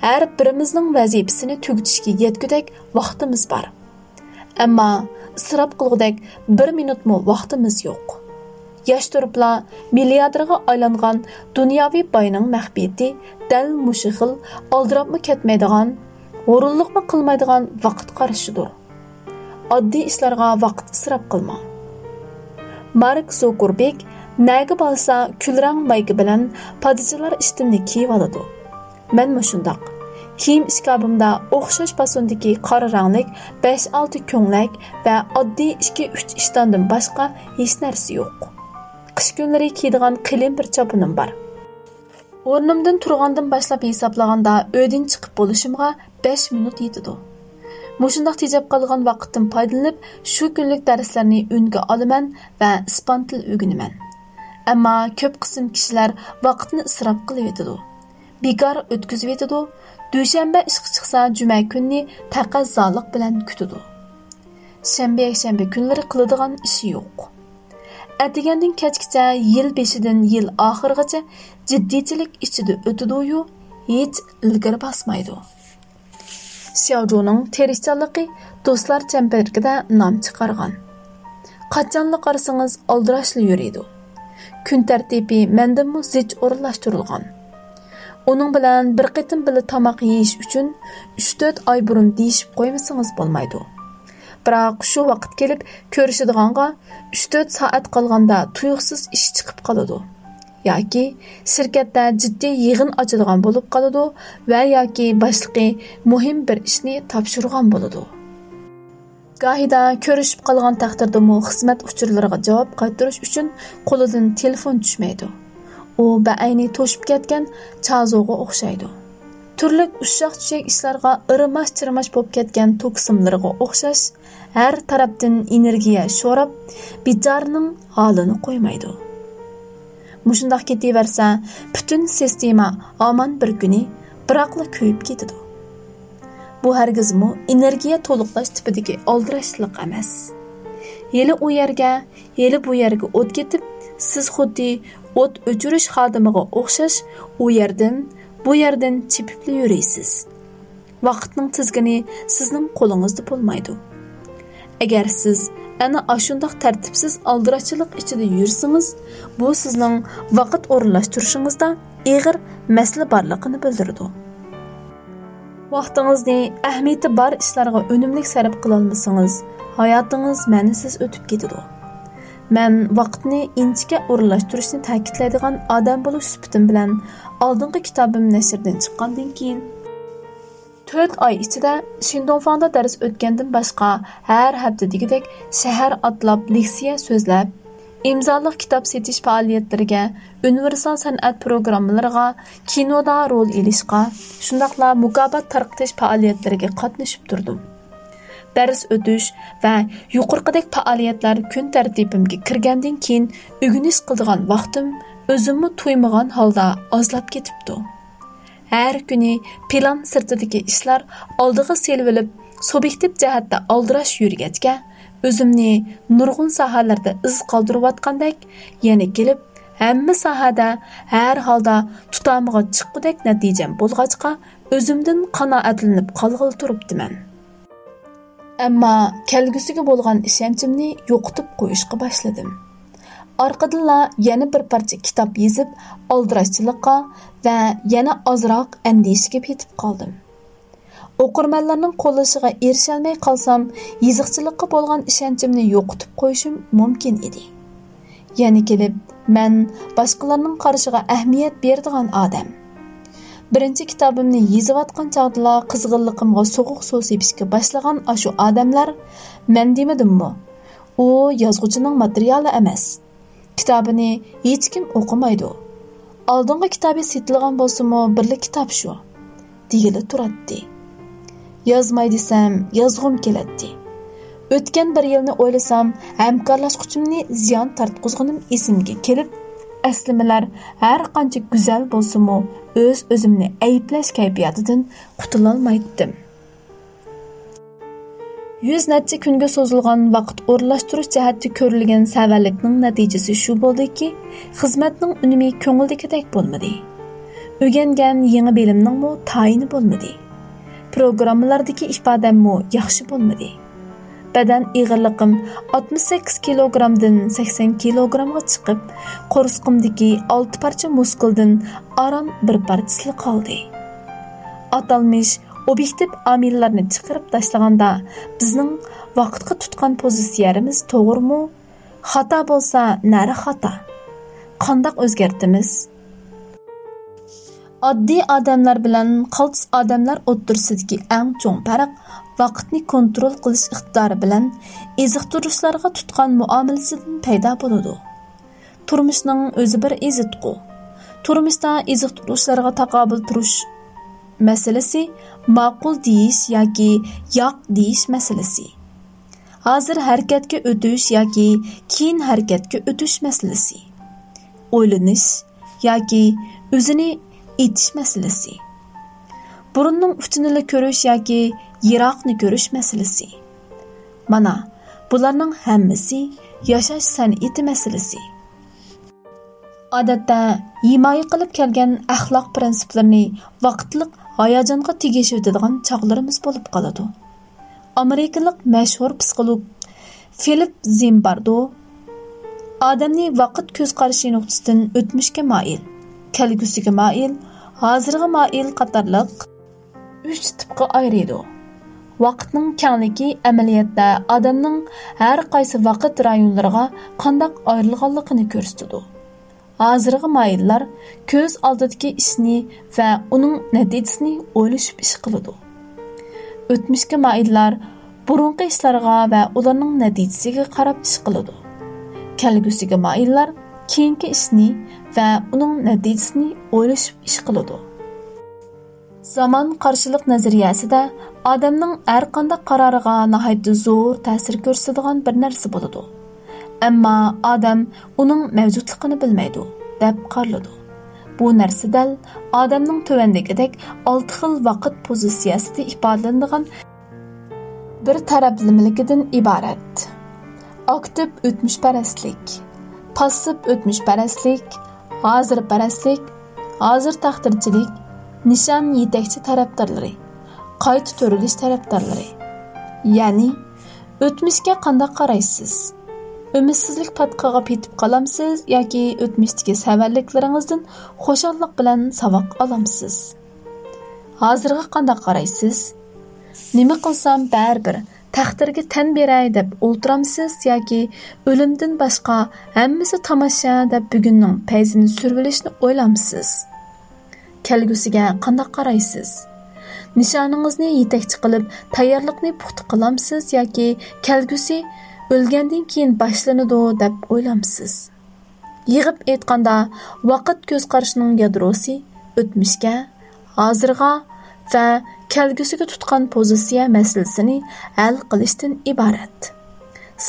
ھەر بىرىمىزنىڭ ۋەزىپىسىنى تۈگىتىشكە يەتكۈدەك ۋاقتىمىز بار. ئەمما ئىسراپ قىلغۇدەك بىر مىنۇتمۇ ۋاقتىمىز يوق. ياش تۇرۇپلا مىلياردېرغا ئايلانغان دۇنياۋى باينىڭ مەخپىيىتى دەل مۇشۇ خىل ئالدىراپمۇ كەتمەيدىغان، ھۇرۇنلۇقمۇ قىلمايدىغان ۋاقىت قارىشىدۇر. ئاددىي ئىشلارغا ۋاقىت ئىسراپ قىلماڭ. مارك زوكېربېرگ نەگە بارسا كۈلرەڭ مايكا بىلەن پادىچىلار ئىشتىنىنى كىيىۋالىدۇ. مەنمۇ شۇنداق. كىيىم ئىشكاپىمدا ئوخشاش پاسوندىكى قارا رەڭلىك بەش-ئالتە كۆڭلەك ۋە ئاددىي ئىككى-ئۈچ ئىشتاندىن باشقا ھېچ نەرسە يوق. قىش كۈنلىرى كىيىدىغان قېلىن بىر چاپىنىم بار. ئورنۇمدىن تۇرغاندىن باشلاپ ھېسابلىغاندا، ئۆيدىن چىقىپ بولۇشۇمغا بەش مىنۇت يېتىدۇ. مۇشۇنداق تېجەپ قالغان ۋاقىتتىن پايدىلىنىپ، شۇ كۈنلۈك دەرسلەرنى ئۈنگە ئالىمەن ۋە ئىسپان تىلى ئۆگىنىمەن. ئەمما كۆپ قىسىم كىشىلەر ۋاقىتنى ئىسراپ قىلىۋېتىدۇ، بىكار ئۆتكۈزۈۋېتىدۇ، دۈشەنبە ئىشقا چىقسا، جۈمە كۈنىنى تەقەززالىق بىلەن كۈتىدۇ. شەنبە، يەكشەنبە كۈنلىرى قىلىدىغان ئىشى يوق. ئەتىگەندىن كەچكىچە يىل بېشىدىن يىل ئاخىرىغىچە جىددىيچىلىك ئىچىدە ئۆتىدۇيۇ، ھېچ ئىلگىرى باسمايدۇ. شياۋجۇنىڭ تىرىشچانلىقى دوستلار چەمبىرىكىدە نام چىقارغان. قاچانلا قارىسىڭىز ئالدىراشلا يۈرىدۇ. كۈن تەرتىپى مەندىنمۇ زىچ ئورۇنلاشتۇرۇلغان. ئۇنىڭ بىلەن بىر قېتىم بىللە تاماق يېيىش ئۈچۈن ئۈچ-تۆت ئاي بۇرۇن دېيىشىپ قويمىسىڭىز بولمايدۇ. بىراق شۇ ۋاقىت كېلىپ كۆرۈشىدىغانغا ئۈچ-تۆت سائەت قالغاندا تۇيۇقسىز ئىش چىقىپ قالىدۇ. ياكى شىركەتتە جىددىي يىغىن ئاچىدىغان بولۇپ قالىدۇ ۋە ياكى باشلىقى مۇھىم بىر ئىشنى تاپشۇرغان بولىدۇ. گاھىدا كۆرۈشۈپ قالغان تەقدىردىمۇ خىزمەت ئۇچۇرلىرىغا جاۋاب قايتۇرۇش ئۈچۈن قولىدىن تېلېفون چۈشمەيدۇ. ئۇ بەئەينى توشۇپ كەتكەن چازوغا ئوخشايدۇ. تۈرلۈك ئۇششاق-چۈششەك ئىشلارغا ئىرماش-چىرماش بولۇپ كەتكەن توك سىملىرىغا ئوخشاش، ھەر تەرەپتىن ئېنېرگىيە شوراپ، بىچارىنىڭ ھالىنى قويمايدۇ. مۇشۇنداق كېتىۋەرسە، پۈتۈن سىستېما ھامان بىر كۈنى بىراقلا كۆيۈپ كېتىدۇ. بۇ ھەرگىزمۇ ئېنېرگىيە تولۇقلاش تىپىدىكى ئالدىراشلىق ئەمەس. ھېلى ئۇ يەرگە، ھېلى بۇ يەرگە ئوت كېتىپ، سىز خۇددى ئوت ئۆچۈرۈش خادىمىغا ئوخشاش ئۇ يەردىن، بۇ يەردىن چېپىپلا يۈرىسىز. ۋاقىتنىڭ تىزگىنى سىزنىڭ قولىڭىزدا بولمايدۇ. ئەگەر سىز ئەنە ئاشۇنداق تەرتىپسىز ئالدىراشچىلىق ئىچىدە يۈرسىڭىز، بۇ سىزنىڭ ۋاقىت ئورۇنلاشتۇرۇشىڭىزدا ئېغىر مەسىلە بارلىقىنى بىلدۈرىدۇ. ۋاقتىڭىزنى ئەھمىيىتى بار ئىشلارغا ئۈنۈملۈك سەرپ قىلالمىسىڭىز، ھاياتىڭىز مەنىسىز ئۆتۈپ كېتىدۇ. مەن ۋاقىتنى ئىنچىكە ئورۇنلاشتۇرۇشنى تەكىتلەيدىغان ئادەم بولۇش سۈپىتىم بىلەن ئالدىنقى كىتابىم نەشردىن چىققاندىن كېيىن، تۆت ئاي ئىچىدە شىندۇڭفاڭدا دەرس ئۆتكەندىن باشقا، ھەر ھەپتە دېگۈدەك شەھەر ئاتلاپ لېكسىيە سۆزلەپ، ئىمزالىق كىتاب سېتىش پائالىيەتلىرىگە، ئۇنىۋېرسال سەنئەت پروگراممىلىرىغا، كىنودا رول ئېلىشقا، شۇنداقلا مۇكاپات تارقىتىش پائالىيەتلىرىگە قاتنىشىپ تۇردۇم. دەرس ئۆتۈش ۋە يۇقىرىقىدەك پائالىيەتلەر كۈن تەرتىپىمگە كىرگەندىن كېيىن، ئۆگىنىش قىلىدىغان ۋاقتىم ئۆزۈممۇ تۇيمىغان ھالدا ئازلاپ كېتىپتۇ. ھەر كۈنى پىلان سىرتىدىكى ئىشلار ئالدىغا سېلىۋېلىپ، سۇبيېكتىپ جەھەتتە ئالدىراش يۈرگەچكە، ئۆزۈمنى نۇرغۇن ساھەلەردە ئىز قالدۇرۇۋاتقاندەك، يەنە كېلىپ، ھەممە ساھەدە ھەر ھالدا تۇتامىغا چىققۇدەك نەتىجەم بولغاچقا، ئۆزۈمدىن قانائەتلىنىپ قالغىلى تۇرۇپتىمەن. ئەمما كەلگۈسىگە بولغان ئىشەنچىمنى يوقىتىپ قويۇشقا باشلىدىم. ئارقىدىنلا يەنە بىر پارچە كىتاب يېزىپ، ئالدىراشچىلىققا ۋە يەنە ئازراق ئەندىشىگە پېتىپ قالدىم. ئوقۇرمەنلەرنىڭ قوللىشىغا ئېرىشەلمەي قالسام، يېزىقچىلىققا بولغان ئىشەنچىمنى يوقىتىپ قويۇشۇم مۇمكىن ئىدى. يەنە كېلىپ، مەن باشقىلارنىڭ قارىشىغا ئەھمىيەت بېرىدىغان ئادەم. بىرىنچى كىتابىمنى يېزىۋاتقان چاغدىلا قىزغىنلىقىمغا سوغۇق سۇ سېپىشكە باشلىغان ئاشۇ ئادەملەر، مەن دېمىدىممۇ، ئۇ يازغۇچىنىڭ ماتېرىيالى ئەمەس، كىتابىنى ھېچكىم ئوقۇمايدۇ. ئالدىنقى كىتابى سېتىلغان بولسىمۇ، بىرلا كىتاب شۇ، دېگىلى تۇراتتى. يازماي دېسەم، يازغۇم كېلەتتى. ئۆتكەن بىر يىلنى ئويلىسام، ھەمكارلاشقۇچىمنى زىيان تارتقۇزغىنىم ئېسىمگە كېلىپ، ئەسلىمىلەر ھەر قانچە گۈزەل بولسىمۇ، ئۆز-ئۆزۈمنى ئەيىبلەش كەيپىياتىدىن قۇتۇلالمايتتىم. يۈز نەچچە كۈنگە سوزۇلغان ۋاقىت ئورۇنلاشتۇرۇش جەھەتتە كۆرۈلگەن سەۋەنلىكنىڭ نەتىجىسى شۇ بولدىكى، خىزمەتنىڭ ئۈنۈمى كۆڭۈلدىكىدەك بولمىدى. ئۆگەنگەن يېڭى بىلىمنىڭمۇ تايىنى بولمىدى. پروگراممىلاردىكى ئىپادەممۇ ياخشى بولمىدى. بەدەن ئېغىرلىقىم ئاتمىش سەككىز كىلوگرامدىن سەكسەن كىلوگرامغا چىقىپ، قورسىقىمدىكى ئالتە پارچە مۇسكۇلدىن ئاران بىر پارچىسىلا قالدى. ئاتالمىش ئوبيېكتىپ ئامىللارنى چىقىرىپ تاشلىغاندا، بىزنىڭ ۋاقىتقا تۇتقان پوزىتسىيەمىز توغرىمۇ؟ خاتا بولسا، نەرە خاتا؟ قانداق ئۆزگەرتىمىز؟ ئاددىي ئادەملەر بىلەن قالتىس ئادەملەر ئوتتۇرىسىدىكى ئەڭ چوڭ پەرق ۋاقىتنى كونترول قىلىش ئىقتىدارى بىلەن ئېزىقتۇرۇشلارغا تۇتقان مۇئامىلىسىدىن پەيدا بولىدۇ. تۇرمۇشنىڭ ئۆزى بىر ئېزىتقۇ. تۇرمۇشتا ئېزىقتۇرۇشلارغا تاقابىل تۇرۇش مەسىلىسى، ماقۇل دېيىش ياكى ياق دېيىش مەسىلىسى، ھازىر ھەرىكەتكە ئۆتۈش ياكى كېيىن ھەرىكەتكە ئۆتۈش مەسىلىسى، ئويلىنىش ياكى ئۆزىنى ئېتىش مەسىلىسى، بۇرۇننىڭ ئۇچىنىلا كۆرۈش ياكى يىراقنى كۆرۈش مەسىلىسى. مانا، بۇلارنىڭ ھەممىسى ياشاش سەنئىتى مەسىلىسى. ئادەتتە ھىمايە قىلىپ كەلگەن ئەخلاق پىرىنسىپلىرىنى ۋاقىتلىق ھاياجانغا تېگىشىۋېتىدىغان چاغلىرىمىز بولۇپ قالىدۇ. ئامېرىكىلىق مەشھۇر پسىخولوگ فىلىپ زىمباردو ئادەمنى ۋاقىت كۆز قارىشى نۇقتىسىدىن ئۆتمۈشكە مائىل، كەلگۈسىگە مائىل، ھازىرغا مائىل قاتارلىق ئۈچ تىپقا ئايرىيدۇ. ۋاقىتنىڭ كەڭلىكى ئەمەلىيەتتە ئادەمنىڭ ھەر قايسى ۋاقىت رايونلىرىغا قانداق ئايرىلغانلىقىنى كۆرسىتىدۇ. ھازىرغا مايىللار كۆز ئالدىدىكى ئىشنى ۋە ئۇنىڭ نەتىجىسىنى ئويلىشىپ ئىش قىلىدۇ. ئۆتمۈشكە مايىللار بۇرۇنقى ئىشلارغا ۋە ئۇلارنىڭ نەتىجىسىگە قاراپ ئىش قىلىدۇ. كەلگۈسىگە مايىللار كېيىنكى ئىشنى ۋە ئۇنىڭ نەتىجىسىنى ئويلىشىپ ئىش قىلىدۇ. زامان قارشىلىق نەزەرىيەسىدە ئادەمنىڭ ھەرقانداق قارارىغا ناھايىتى زور تەسىر كۆرسىتىدىغان بىر نەرسە بولىدۇ. ئەمما ئادەم ئۇنىڭ مەۋجۇتلۇقىنى بىلمەيدۇ، دەپ قارىلىدۇ. بۇ نەرسە دەل ئادەمنىڭ تۆۋەندىكىدەك ئالتە خىل ۋاقىت پوزىتسىيەسىدە ئىپادىلىنىدىغان بىر تەرەپلىمىلىكىدىن ئىبارەت. ئاكتىپ ئۆتمۈشپەرەسلىك، پاسسىپ ئۆتمۈشپەرەسلىك، ھازىرپەرەسلىك، ھازىر تەقدىرچىلىك، نىشان يېتەكچى تەرەپدارلىرى، قايتا تۈرۈلۈش تەرەپدارلىرى. يەنى ئۆتمۈشكە قانداق قارايسىز؟ ئۈمىدسىزلىك پاتقىقىغا پېتىپ قالامسىز ياكى ئۆتمۈشتىكى سەۋەنلىكلىرىڭىزدىن خۇشاللىق بىلەن ساۋاق ئالامسىز؟ ھازىرغا قانداق قارايسىز؟ نېمە قىلسام بەرىبىر، تەقدىرگە تەن بېرەي دەپ ئولتۇرامسىز ياكى ئۆلۈمدىن باشقا ھەممىسى تاماشا دەپ بۈگۈننىڭ پەيزىنى سۈرۈۋېلىشنى ئويلامسىز؟ كەلگۈسىگە قانداق قارايسىز؟ نىشانىڭىزنى يېتەكچى قىلىپ، تەييارلىقنى پۇختا قىلامسىز ياكى كەلگۈسى ئۆلگەندىن كېيىن باشلىنىدۇ دەپ ئويلامسىز؟ يىغىپ ئېيتقاندا، ۋاقىت كۆز قارىشىنىڭ يادروسى ئۆتمۈشكە، ھازىرغا ۋە كەلگۈسىگە تۇتقان پوزىتسىيە مەسىلىسىنى ھەل قىلىشتىن ئىبارەت.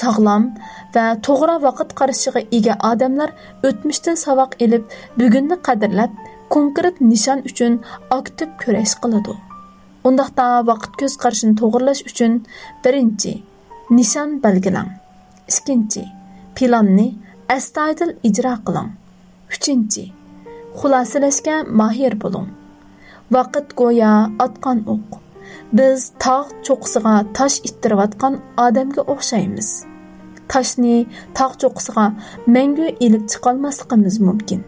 ساغلام ۋە توغرا ۋاقىت قارىشىغا ئىگە ئادەملەر ئۆتمۈشتىن ساۋاق ئېلىپ، بۈگۈننى قەدىرلەپ، كونكرېت نىشان ئۈچۈن ئاكتىپ كۈرەش قىلىدۇ. ئۇنداقتا ۋاقىت كۆز قارىشىنى توغرىلاش ئۈچۈن، بىرىنچى، نىشان بەلگىلەڭ. ئىككىنچى، پىلاننى ئەستايىدىل ئىجرا قىلىڭ. ئۈچىنچى، خۇلاسىلەشكە ماھىر بولۇڭ. ۋاقىت گويا ئاتقان ئوق. بىز تاغ چوققىسىغا تاش ئىتتىرىۋاتقان ئادەمگە ئوخشايمىز. تاشنى تاغ چوققىسىغا مەڭگۈ ئېلىپ چىقالماسلىقىمىز مۇمكىن.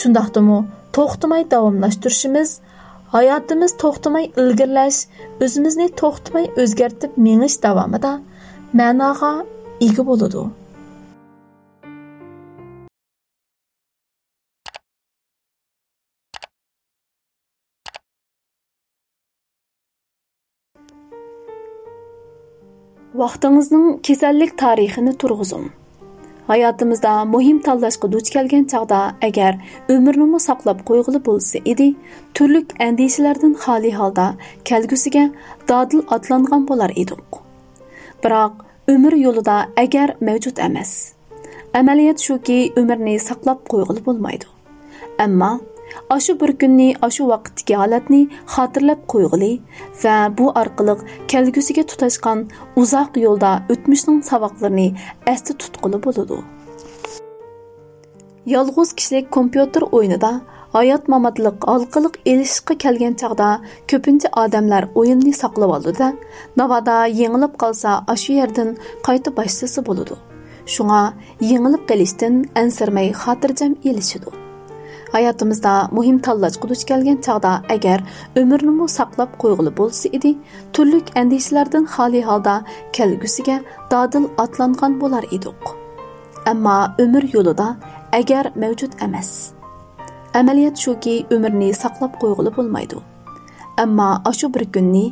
شۇنداقتىمۇ توختىماي داۋاملاشتۇرۇشىمىز، ھاياتىمىز توختىماي ئىلگىرىلەش، ئۆزىمىزنى توختىماي ئۆزگەرتىپ مېڭىش داۋامىدا مەناغا ئىگە بولىدۇ. ۋاقتىڭىزنىڭ كېسەللىك تارىخىنى تۇرغۇزۇڭ. ھاياتىمىزدا مۇھىم تاللاشقا دۇچ كەلگەن چاغدا، ئەگەر ئۆمۈرنىمۇ ساقلاپ قويغىلى بولسا ئىدى، تۈرلۈك ئەندىشىلەردىن خالىي ھالدا كەلگۈسىگە دادىل ئاتلانغان بولار ئىدۇق. بىراق، ئۆمۈر يولىدا ئەگەر مەۋجۇت ئەمەس. ئەمەلىيەت شۇكى، ئۆمۈرنى ساقلاپ قويغىلى بولمايدۇ. ئەمما ئاشۇ بىر كۈننى، ئاشۇ ۋاقىتتىكى ھالەتنى خاتىرىلەپ قويغىلى ۋە بۇ ئارقىلىق كەلگۈسىگە تۇتاشقان ئۇزاق يولدا ئۆتمۈشنىڭ ساۋاقلىرىنى ئەستە تۇتقىلى بولىدۇ. يالغۇز كىشىلىك كومپيۇتېر ئويۇنىدا ھايات-ماماتلىق ھالقىلىق ئېلىشىشقا كەلگەن چاغدا، كۆپىنچە ئادەملەر ئويۇننى ساقلىۋالىدۇ-دە، ناۋادا يېڭىلىپ قالسا، ئاشۇ يەردىن قايتا باشلىسا بولىدۇ. شۇڭا يېڭىلىپ قېلىشتىن ئەنسىرىمەي خاتىرجەم ئېلىشىدۇ. ھاياتىمىزدا مۇھىم تاللاشقا دۇچ كەلگەن چاغدا، ئەگەر ئۆمۈرنىمۇ ساقلاپ قويغىلى بولسا ئىدى، تۈرلۈك ئەندىشىلەردىن خالىي ھالدا كەلگۈسىگە دادىل ئاتلانغان بولار ئىدۇق. ئەمما ئۆمۈر يولىدا ئەگەر مەۋجۇت ئەمەس. ئەمەلىيەت شۇكى، ئۆمۈرنى ساقلاپ قويغىلى بولمايدۇ. ئەمما ئاشۇ بىر كۈننى،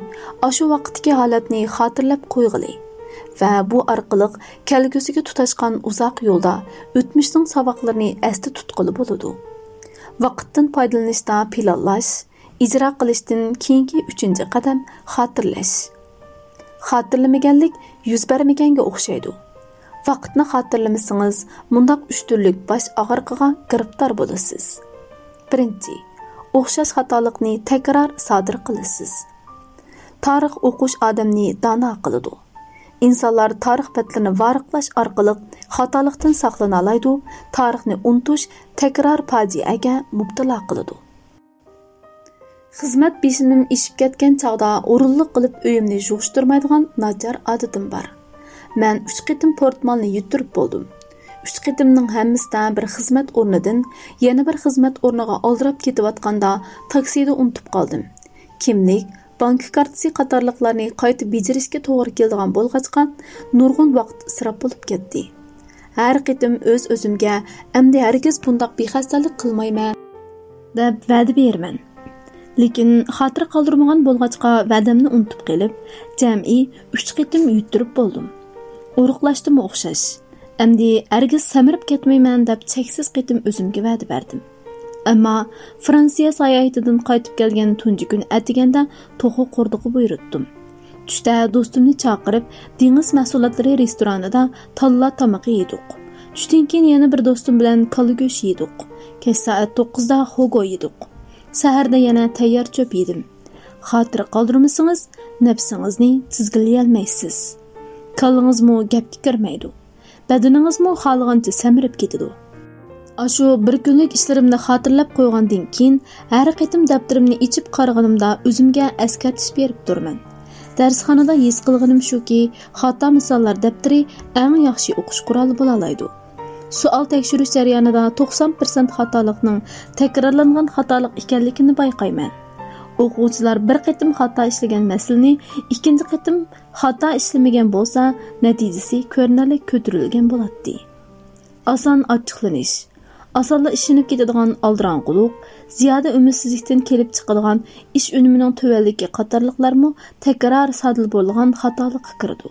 ئاشۇ ۋاقىتتىكى ھالەتنى خاتىرىلەپ قويغىلى ۋە بۇ ئارقىلىق كەلگۈسىگە تۇتاشقان ئۇزاق يولدا ئۆتمۈشنىڭ ساۋاقلىرىنى ئەستە تۇتقىلى بولىدۇ. ۋاقىتتىن پايدىلىنىشتا پىلانلاش، ئىجرا قىلىشتىن كېيىنكى ئۈچىنچى قەدەم خاتىرىلەش. خاتىرىلىمىگەنلىك يۈز بەرمىگەنگە ئوخشايدۇ. ۋاقىتنى خاتىرىلىمىسىڭىز، مۇنداق ئۈچ تۈرلۈك باش ئاغرىقىغا گىرىپتار بولىسىز. بىرىنچى، ئوخشاش خاتالىقنى تەكرار سادىر قىلىسىز. تارىخ ئوقۇش ئادەمنى دانا قىلىدۇ. ئىنسانلار تارىخ بەتلىرىنى ۋارىقلاش ئارقىلىق خاتالىقتىن ساقلىنالايدۇ، تارىخنى ئۇنتۇش تەكرار پاجىئەگە مۇپتىلا قىلىدۇ. خىزمەت بېشىمىم ئېشىپ كەتكەن چاغدا ئورۇنلۇق قىلىپ ئۆيۈمنى يىغىشتۇرمايدىغان ناچار ئادىتىم بار. مەن ئۈچ قېتىم پورتمالنى يىتتۈرۈپ بولدۇم. ئۈچ قېتىمنىڭ ھەممىسىدە بىر خىزمەت ئورنىدىن يەنە بىر خىزمەت ئورنىغا ئالدىراپ كېتىۋاتقاندا تاكسىدا ئۇنتۇپ قالدىم. كىملىك، بانكا كارتىسى قاتارلىقلارنى قايتا بېجىرىشكە توغرا كېلىدىغان بولغاچقا، نۇرغۇن ۋاقىت ئىسراپ بولۇپ كەتتى. ھەر قېتىم ئۆز-ئۆزۈمگە، «ئەمدى ھەرگىز بۇنداق بىخەستەلىك قىلمايمەن» دەپ ۋەدە بېرىمەن. لېكىن خاتىرە قالدۇرمىغان بولغاچقا، ۋەدەمنى ئۇنتۇپ قېلىپ، جەمئىي ئۈچ قېتىم يۇتتۇرۇپ بولدۇم. ئورۇقلاشتىمۇ ئوخشاش. «ئەمدى ھەرگىز سەمرىپ كەتمەيمەن» دەپ چەكسىز قېتىم ئۆزۈمگە ۋەدە بەردىم. ئەمما فرانسىيە ساياھىتىدىن قايتىپ كەلگەن تۇنجى كۈن ئەتىگەندە توخۇ قوردىقى بۇيرۇتتۇم. چۈشتە دوستۇمنى چاقىرىپ، دېڭىز مەھسۇلاتلىرى رېستورانىدا تاللا تامىقى يېدۇق. چۈشتىن كېيىن يەنە بىر دوستۇم بىلەن كالا گۆش يېدۇق. كەچ سائەت توققۇزدا خوگو يېدۇق. سەھەردە يەنە تەييار چۆپ يېدىم. خاتىرە قالدۇرمىسىڭىز، نەپسىڭىزنى تىزگىنلىيەلمەيسىز. كاللىڭىزمۇ گەپكە كىرمەيدۇ. بەدىنىڭىزمۇ خالىغانچە سەمرىپ كېتىدۇ. ئاشۇ بىر كۈنلۈك ئىشلىرىمنى خاتىرىلەپ قويغاندىن كېيىن، ھەر قېتىم دەپتىرىمنى ئېچىپ قارىغىنىمدا ئۆزۈمگە ئەسكەرتىش بېرىپ تۇرىمەن. دەرسخانىدا ھېس قىلغىنىم شۇكى، خاتا مىساللار دەپتىرى ئەڭ ياخشى ئوقۇش قورالى بولالايدۇ. سوئال تەكشۈرۈش جەريانىدا توقسان پىرسەنت خاتالىقنىڭ تەكرارلانغان خاتالىق ئىكەنلىكىنى بايقايمەن. ئوقۇغۇچىلار بىر قېتىم خاتا ئىشلىگەن مەسىلىنى ئىككىنچى قېتىم خاتا ئىشلىمىگەن بولسا، نەتىجىسى كۆرۈنەرلىك كۆتۈرۈلگەن بولاتتى. ئاسان ئاچچىقلىنىش، ئاسانلا ئىشىنىپ كېتىدىغان ئالدىراڭغۇلۇق، زىيادە ئۈمىدسىزلىكتىن كېلىپ چىقىدىغان ئىش ئۈنۈمىنىڭ تۆۋەنلىكى قاتارلىقلارمۇ تەكرار سادىر بولىدىغان خاتالىققا كىرىدۇ.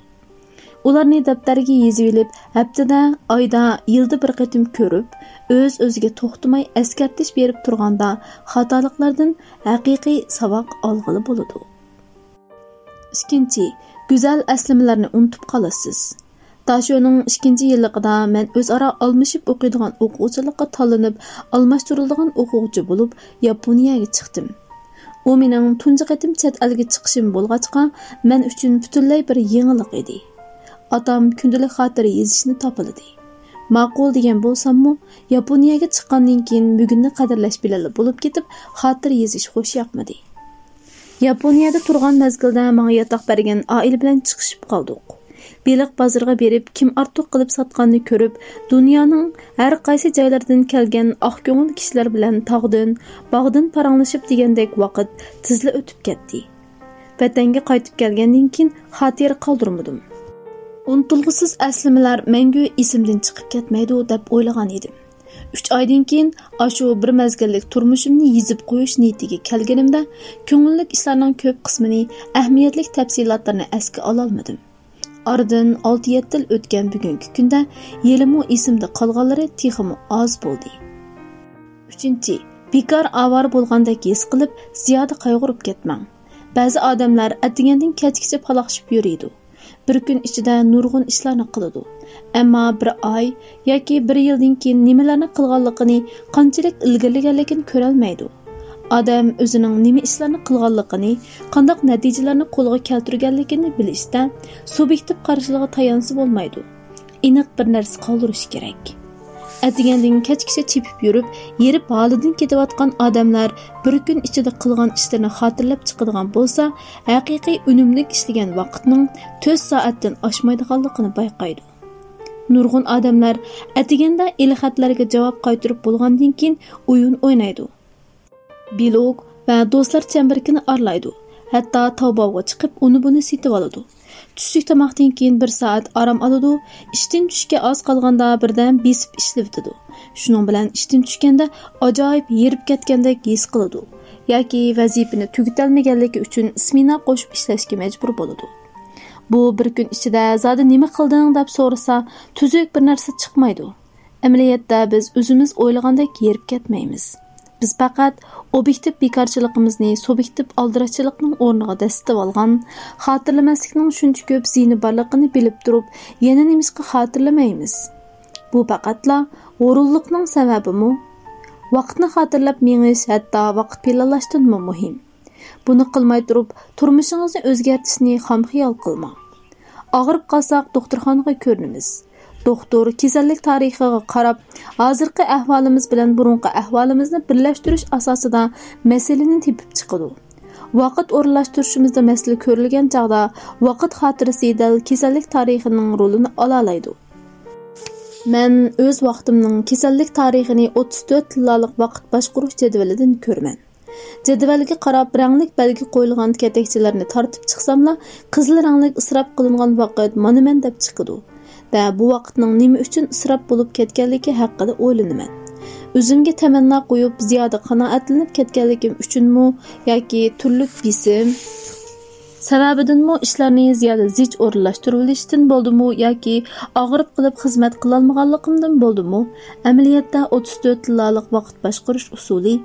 ئۇلارنى دەپتەرگە يېزىۋېلىپ، ھەپتىدە، ئايدا، يىلدا بىر قېتىم كۆرۈپ، ئۆز-ئۆزىگە توختىماي ئەسكەرتىش بېرىپ تۇرغاندا، خاتالىقلاردىن ھەقىقىي ساۋاق ئالغىلى بولىدۇ. ئىككىنچى، گۈزەل ئەسلىمىلەرنى ئۇنتۇپ قالىسىز. داشۆنىڭ ئىككىنچى يىللىقىدا مەن ئۆزئارا ئالمىشىپ ئوقۇيدىغان ئوقۇغۇچىلىققا تاللىنىپ، ئالماشتۇرۇلىدىغان ئوقۇغۇچى بولۇپ، ياپونىيەگە چىقتىم. ئۇ مېنىڭ تۇنجى قېتىم چەت ئەلگە چىقىشىم بولغاچقا، مەن ئۈچۈن پۈتۈنلەي بىر يېڭىلىق ئىدى. ئاتام كۈندىلىك خاتىرە يېزىشنى تاپىلىدى. ماقۇل دېگەن بولساممۇ، ياپونىيەگە چىققاندىن كېيىن مۈگۈننى قەدىرلەش بىلەنلا بولۇپ كېتىپ، خاتىرە يېزىش خوش ياقمىدى. ياپونىيەدە تۇرغان مەزگىلدە ماڭا ياتاق بەرگەن ئائىلە بىلەن چىقىشىپ قالدۇق. بېلىق بازىرىغا بېرىپ، كىم ئارتۇق قىلىپ ساتقاننى كۆرۈپ، دۇنيانىڭ ھەر قايسى جايلىرىدىن كەلگەن ئاق كۆڭۈل كىشىلەر بىلەن تاغدىن، باغدىن پاراڭلىشىپ دېگەندەك ۋاقىت تېزلا ئۆتۈپ كەتتى. ۋەتەنگە قايتىپ كەلگەندىن كېيىن خاتىرە قالدۇرمىدىم. ئۇنتۇلغۇسىز ئەسلىمىلەر مەڭگۈ ئېسىمدىن چىقىپ كەتمەيدۇ، دەپ ئويلىغان ئىدىم. ئۈچ ئايدىن كېيىن ئاشۇ بىر مەزگىللىك تۇرمۇشۇمنى يېزىپ قويۇش نىيىتىگە كەلگىنىمدە، كۆڭۈللۈك ئىشلارنىڭ كۆپ قىسمىنى، ئەھمىيەتلىك تەپسىلاتلىرىنى ئەسكە ئالالمىدىم. ئارىدىن ئالتە يەتتە يىل ئۆتكەن بۈگۈنكى كۈندە ھېلىمۇ ئېسىمدە قالغانلىرى تېخىمۇ ئاز بولدى. ئۈچىنچى، بىكار ئاۋارە بولغاندەك ھېس قىلىپ، زىيادە قايغۇرۇپ كەتمەڭ. بەزى ئادەملەر ئەتىگەندىن كەچكىچە پالاقشىپ يۈرىدۇ. بىر كۈن ئىچىدە نۇرغۇن ئىشلارنى قىلىدۇ. ئەمما بىر ئاي ياكى بىر يىلدىن كېيىن نېمىلەرنى قىلغانلىقىنى، قانچىلىك ئىلگىرىلىگەنلىكىنى كۆرەلمەيدۇ. ئادەم ئۆزىنىڭ نېمە ئىشلارنى قىلغانلىقىنى، قانداق نەتىجىلەرنى قولغا كەلتۈرگەنلىكىنى بىلىشتە سۇبيېكتىپ قارىشىغا تايانسا بولمايدۇ. ئېنىق بىر نەرسە قالدۇرۇش كېرەك. ئەتىگەندىن كەچكىچە چېپىپ يۈرۈپ، ھېرىپ ھالىدىن كېتىۋاتقان ئادەملەر بىر كۈن ئىچىدە قىلغان ئىشلىرىنى خاتىرىلەپ چىقىدىغان بولسا، ھەقىقىي ئۈنۈملۈك ئىشلىگەن ۋاقىتنىڭ تۆت سائەتتىن ئاشمايدىغانلىقىنى بايقايدۇ. نۇرغۇن ئادەملەر ئەتىگەندە ئېلخەتلەرگە جاۋاب قايتۇرۇپ بولغاندىن كېيىن ئويۇن ئوينايدۇ. بىلوگ ۋە دوستلار چەمبىرىكىنى ئارىلايدۇ. ھەتتا تاۋباۋغا چىقىپ، ئۇنى-بۇنى سېتىۋالىدۇ. چۈشلۈك تاماقتىن كېيىن بىر سائەت ئارام ئالىدۇ. ئىشتىن چۈشكە ئاز قالغاندا بىردەم بېسىپ ئىشلىۋېتىدۇ. شۇنىڭ بىلەن ئىشتىن چۈشكەندە ئاجايىپ ھېرىپ كەتكەندەك ھېس قىلىدۇ. ياكى ۋەزىپىنى تۈگىتەلمىگەنلىكى ئۈچۈن سمېنا قوشۇپ ئىشلەشكە مەجبۇر بولىدۇ. بۇ بىر كۈن ئىچىدە زادى نېمە قىلدىڭ دەپ سورىسا، تۈزۈك بىر نەرسە چىقمايدۇ. ئەمەلىيەتتە بىز ئۆزىمىز ئويلىغاندەك ھېرىپ كەتمەيمىز. بىز پەقەت ئوبيېكتىپ بىكارچىلىقىمىزنى سۇبيېكتىپ ئالدىراشچىلىقنىڭ ئورنىغا دەسسىتىۋالغان، خاتىرىلىمەسلىكنىڭ شۇنچە كۆپ زىيىنى بارلىقىنى بىلىپ تۇرۇپ، يەنە نېمىشقا خاتىرىلىمەيمىز؟ بۇ پەقەتلا ھۇرۇنلۇقنىڭ سەۋەبىمۇ؟ ۋاقىتنى خاتىرىلەپ مېڭىش ھەتتا ۋاقىت پىلانلاشتىنمۇ مۇھىم. بۇنى قىلماي تۇرۇپ، تۇرمۇشىڭىزنى ئۆزگەرتىشنى خام خىيال قىلماڭ. ئاغرىپ قالساق، دوختۇرخانىغا كۆرۈنىمىز. دوختۇر كېسەللىك تارىخىغا قاراپ، ھازىرقى ئەھۋالىمىز بىلەن بۇرۇنقى ئەھۋالىمىزنى بىرلەشتۈرۈش ئاساسىدا مەسىلىنى تېپىپ چىقىدۇ. ۋاقىت ئورۇنلاشتۇرۇشىمىزدا مەسىلە كۆرۈلگەن چاغدا، ۋاقىت خاتىرىسى دەل كېسەللىك تارىخىنىڭ رولىنى ئالالايدۇ. مەن ئۆز ۋاقتىمنىڭ كېسەللىك تارىخىنى ئوتتۇز تۆت تىللالىق ۋاقىت باشقۇرۇش جەدۋىلىدىن كۆرىمەن. جەدۋەلگە قاراپ، رەڭلىك بەلگە قويۇلغان كېتەكچىلەرنى تارتىپ چىقساملا، قىزىل رەڭلىك ئىسراپ قىلىنغان ۋاقىت مانا مەن دەپ چىقىدۇ. ۋە بۇ ۋاقىتنىڭ نېمە ئۈچۈن ئىسراپ بولۇپ كەتكەنلىكى ھەققىدە ئويلىنىمەن. ئۆزۈمگە تەمەننا قويۇپ، زىيادە قانائەتلىنىپ كەتكەنلىكىم ئۈچۈنمۇ ياكى تۈرلۈك بېسىم سەۋەبىدىنمۇ ئىشلارنى زىيادە زىچ ئورۇنلاشتۇرۇۋېلىشتىن بولدىمۇ ياكى ئاغرىپ قېلىپ خىزمەت قىلالمىغانلىقىمدىن بولدىمۇ، ئەمەلىيەتتە ئوتتۇز تۆت تىللالىق ۋاقىت باشقۇرۇش ئۇسۇلى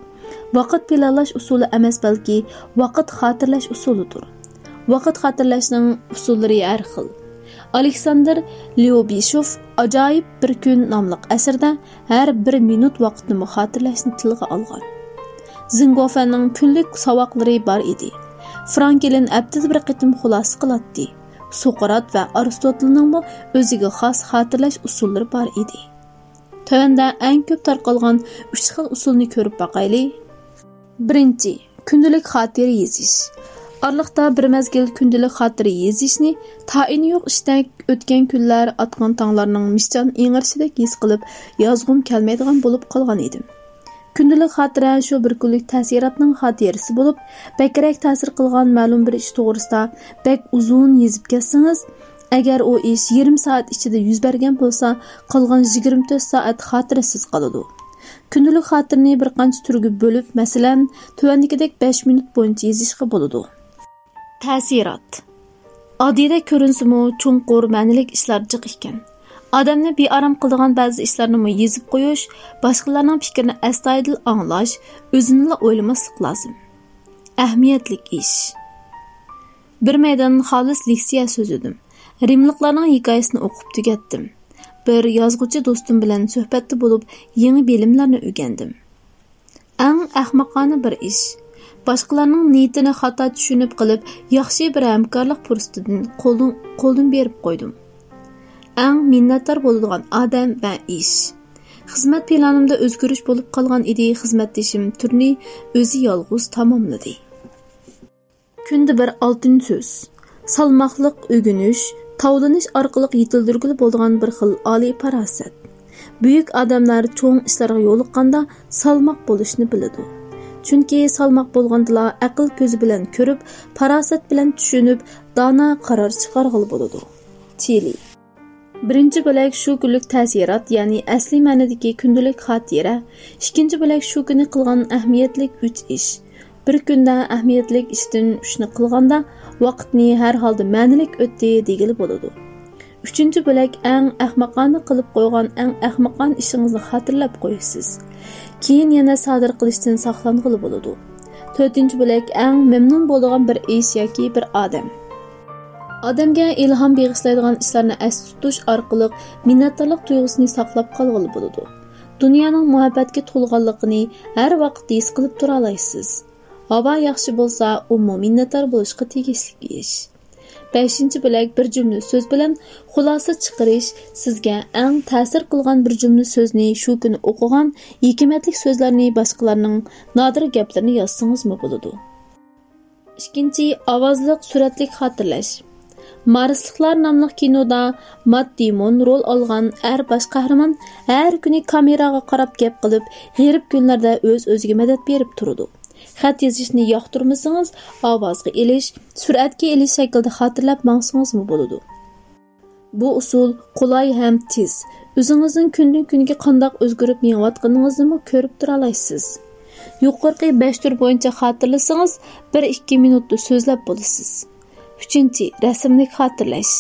ۋاقىت پىلانلاش ئۇسۇلى ئەمەس، بەلكى ۋاقىت خاتىرىلەش ئۇسۇلىدۇر. ۋاقىت خاتىرىلەشنىڭ ئۇسۇللىرى ھەر خىل. ئالېكساندىر ليوبىشوف ئاجايىپ بىر كۈن ناملىق ئەسىرىدە ھەر بىر مىنۇت ۋاقىتنىمۇ خاتىرىلەشنى تىلغا ئالغان. زىڭگوفەننىڭ كۈنلۈك ساۋاقلىرى بار ئىدى. فرانكلىن ھەپتىدە بىر قېتىم خۇلاسە قىلاتتى. سوقرات ۋە ئارستوتلنىڭمۇ ئۆزىگە خاس خاتىرىلەش ئۇسۇللىرى بار ئىدى. تۆۋەندە ئەڭ كۆپ تارقالغان ئۈچ خىل ئۇسۇلنى كۆرۈپ باقايلى. بىرىنچى، كۈندىلىك خاتىرە يېزىش. ئارىلىقتا بىر مەزگىل كۈندىلىك خاتىرە يېزىشنى تائىنى يوق ئىشتەك ئۆتكەن كۈنلەر، ئاتقان تاڭلارنىڭ مىشچان ئىڭرىشىدەك ھېس قىلىپ، يازغۇم كەلمەيدىغان بولۇپ قالغان ئىدىم. كۈندىلىك خاتىرە شۇ بىر كۈنلۈك تەسىراتنىڭ خاتىرىسى بولۇپ، بەكرەك تەسىر قىلغان مەلۇم بىر ئىش توغرىسىدا بەك ئۇزۇن يېزىپ كەتسىڭىز، ئەگەر ئۇ ئىش يېرىم سائەت ئىچىدە يۈز بەرگەن بولسا، قالغان يىگىرمە تۆت سائەت خاتىرىسىز قالىدۇ. كۈندىلىك خاتىرىنى بىر قانچە تۈرگە بۆلۈپ، مەسىلەن، تۆۋەندىكىدەك بەش مىنۇت بويىچە يېزىشقا بولىدۇ. تەسىرات. ئاددىيدەك كۆرۈنسىمۇ، چوڭقۇر مەنىلىك ئىشلار جىق ئىكەن. ئادەمنى بىئارام قىلىدىغان بەزى ئىشلارنىمۇ يېزىپ قويۇش، باشقىلارنىڭ پىكرىنى ئەستايىدىل ئاڭلاش، ئۆزىنىلا ئويلىماسلىق لازىم. ئەھمىيەتلىك ئىش. بىر مەيدان خالىس لېكسىيە سۆزلىدىم. رىملىقلارنىڭ ھېكايىسىنى ئوقۇپ تۈگەتتىم. بىر يازغۇچى دوستۇم بىلەن سۆھبەتتە بولۇپ، يېڭى بىلىملەرنى ئۆگەندىم. ئەڭ ئەخمىقانە بىر ئىش. باشقىلارنىڭ نىيىتىنى خاتا چۈشىنىپ قېلىپ، ياخشى بىر ھەمكارلىق پۇرسىتىدىن قولدىن، قولدىن بېرىپ قويدۇم. ئەڭ مىننەتدار بولىدىغان ئادەم ۋە ئىش. خىزمەت پىلانىمدا ئۆزگىرىش بولۇپ قالغان ئىدى، خىزمەتدىشىم تۈرنى ئۆزى يالغۇز تاماملىدى. كۈندە بىر ئالتىنچى سۆز. سالماقلىق ئۆگىنىش، تاۋلىنىش ئارقىلىق يېتىلدۈرگىلى بولىدىغان بىر خىل ئالىي پاراسەت. بۈيۈك ئادەملەر چوڭ ئىشلارغا يولۇققاندا سالماق بولۇشنى بىلىدۇ. چۈنكى سالماق بولغاندىلا ئەقىل كۆزى بىلەن كۆرۈپ، پاراسەت بىلەن چۈشىنىپ، دانا قارار چىقارغىلى بولىدۇ. چىلى. بىرىنچى بۆلەك شۇ كۈنلۈك تەسىرات، يەنى ئەسلىي مەنىدىكى كۈندىلىك خاتىرە. ئىككىنچى بۆلەك شۇ كۈنى قىلغان ئەھمىيەتلىك ئۈچ ئىش. بىر كۈندە ئەھمىيەتلىك ئىشتىن ئۈچنى قىلغاندا، ۋاقىتنى ھەر ھالدا مەنىلىك ئۆتتى دېگىلى بولىدۇ. ئۈچىنچى بۆلەك ئەڭ ئەخمىقانە قىلىپ قويغان ئەڭ ئەخمىقانە ئىشىڭىزنى خاتىرىلەپ قويىسىز. كېيىن يەنە سادىر قىلىشتىن ساقلانغىلى بولىدۇ. تۆتىنچى بۆلەك ئەڭ مەمنۇن بولىدىغان بىر ئىش ياكى بىر ئادەم. ئادەمگە ئىلھام بېغىشلايدىغان ئىشلارنى ئەستە تۇتۇش ئارقىلىق مىننەتدارلىق تۇيغۇسىنى ساقلاپ قالغىلى بولىدۇ. دۇنيانىڭ مۇھەببەتكە تولغانلىقىنى ھەر ۋاقىت ھېس قىلىپ تۇرالايسىز. ھاۋا ياخشى بولسا، ئۇمۇ مىننەتدار بولۇشقا تېگىشلىك ئىش. بەشىنچى بۆلەك بىر جۈملە سۆز بىلەن خۇلاسە چىقىرىش، سىزگە ئەڭ تەسىر قىلغان بىر جۈملە سۆزنى شۇ كۈنى ئوقۇغان ھېكمەتلىك سۆزلەرنى، باشقىلارنىڭ نادىر گەپلىرىنى يازسىڭىزمۇ بولىدۇ. ئىككىنچى، ئاۋازلىق، سۈرەتلىك خاتىرىلەش. مارسلىقلار ناملىق كىنودا مات دېمون رول ئالغان ئەر باش قەھرىمان ھەر كۈنى كامېراغا قاراپ گەپ قىلىپ، غېرىب كۈنلەردە ئۆز-ئۆزىگە مەدەت بېرىپ تۇرىدۇ. خەت يېزىشنى ياقتۇرمىسىڭىز، ئاۋازغا ئېلىش، سۈرەتكە ئېلىش شەكلىدە خاتىرىلەپ ماڭسىڭىزمۇ بولىدۇ. بۇ ئۇسۇل قولاي ھەم تېز. ئۆزىڭىزنىڭ كۈندىن-كۈنگە قانداق ئۆزگىرىپ مېڭىۋاتقىنىڭىزنىمۇ كۆرۈپ تۇرالايسىز. يۇقىرىقى بەش تۈر بويىچە خاتىرىلىسىڭىز، بىر ئىككى مىنۇتتا سۆزلەپ بولىسىز. ئۈچىنچى، رەسىملىك خاتىرىلەش.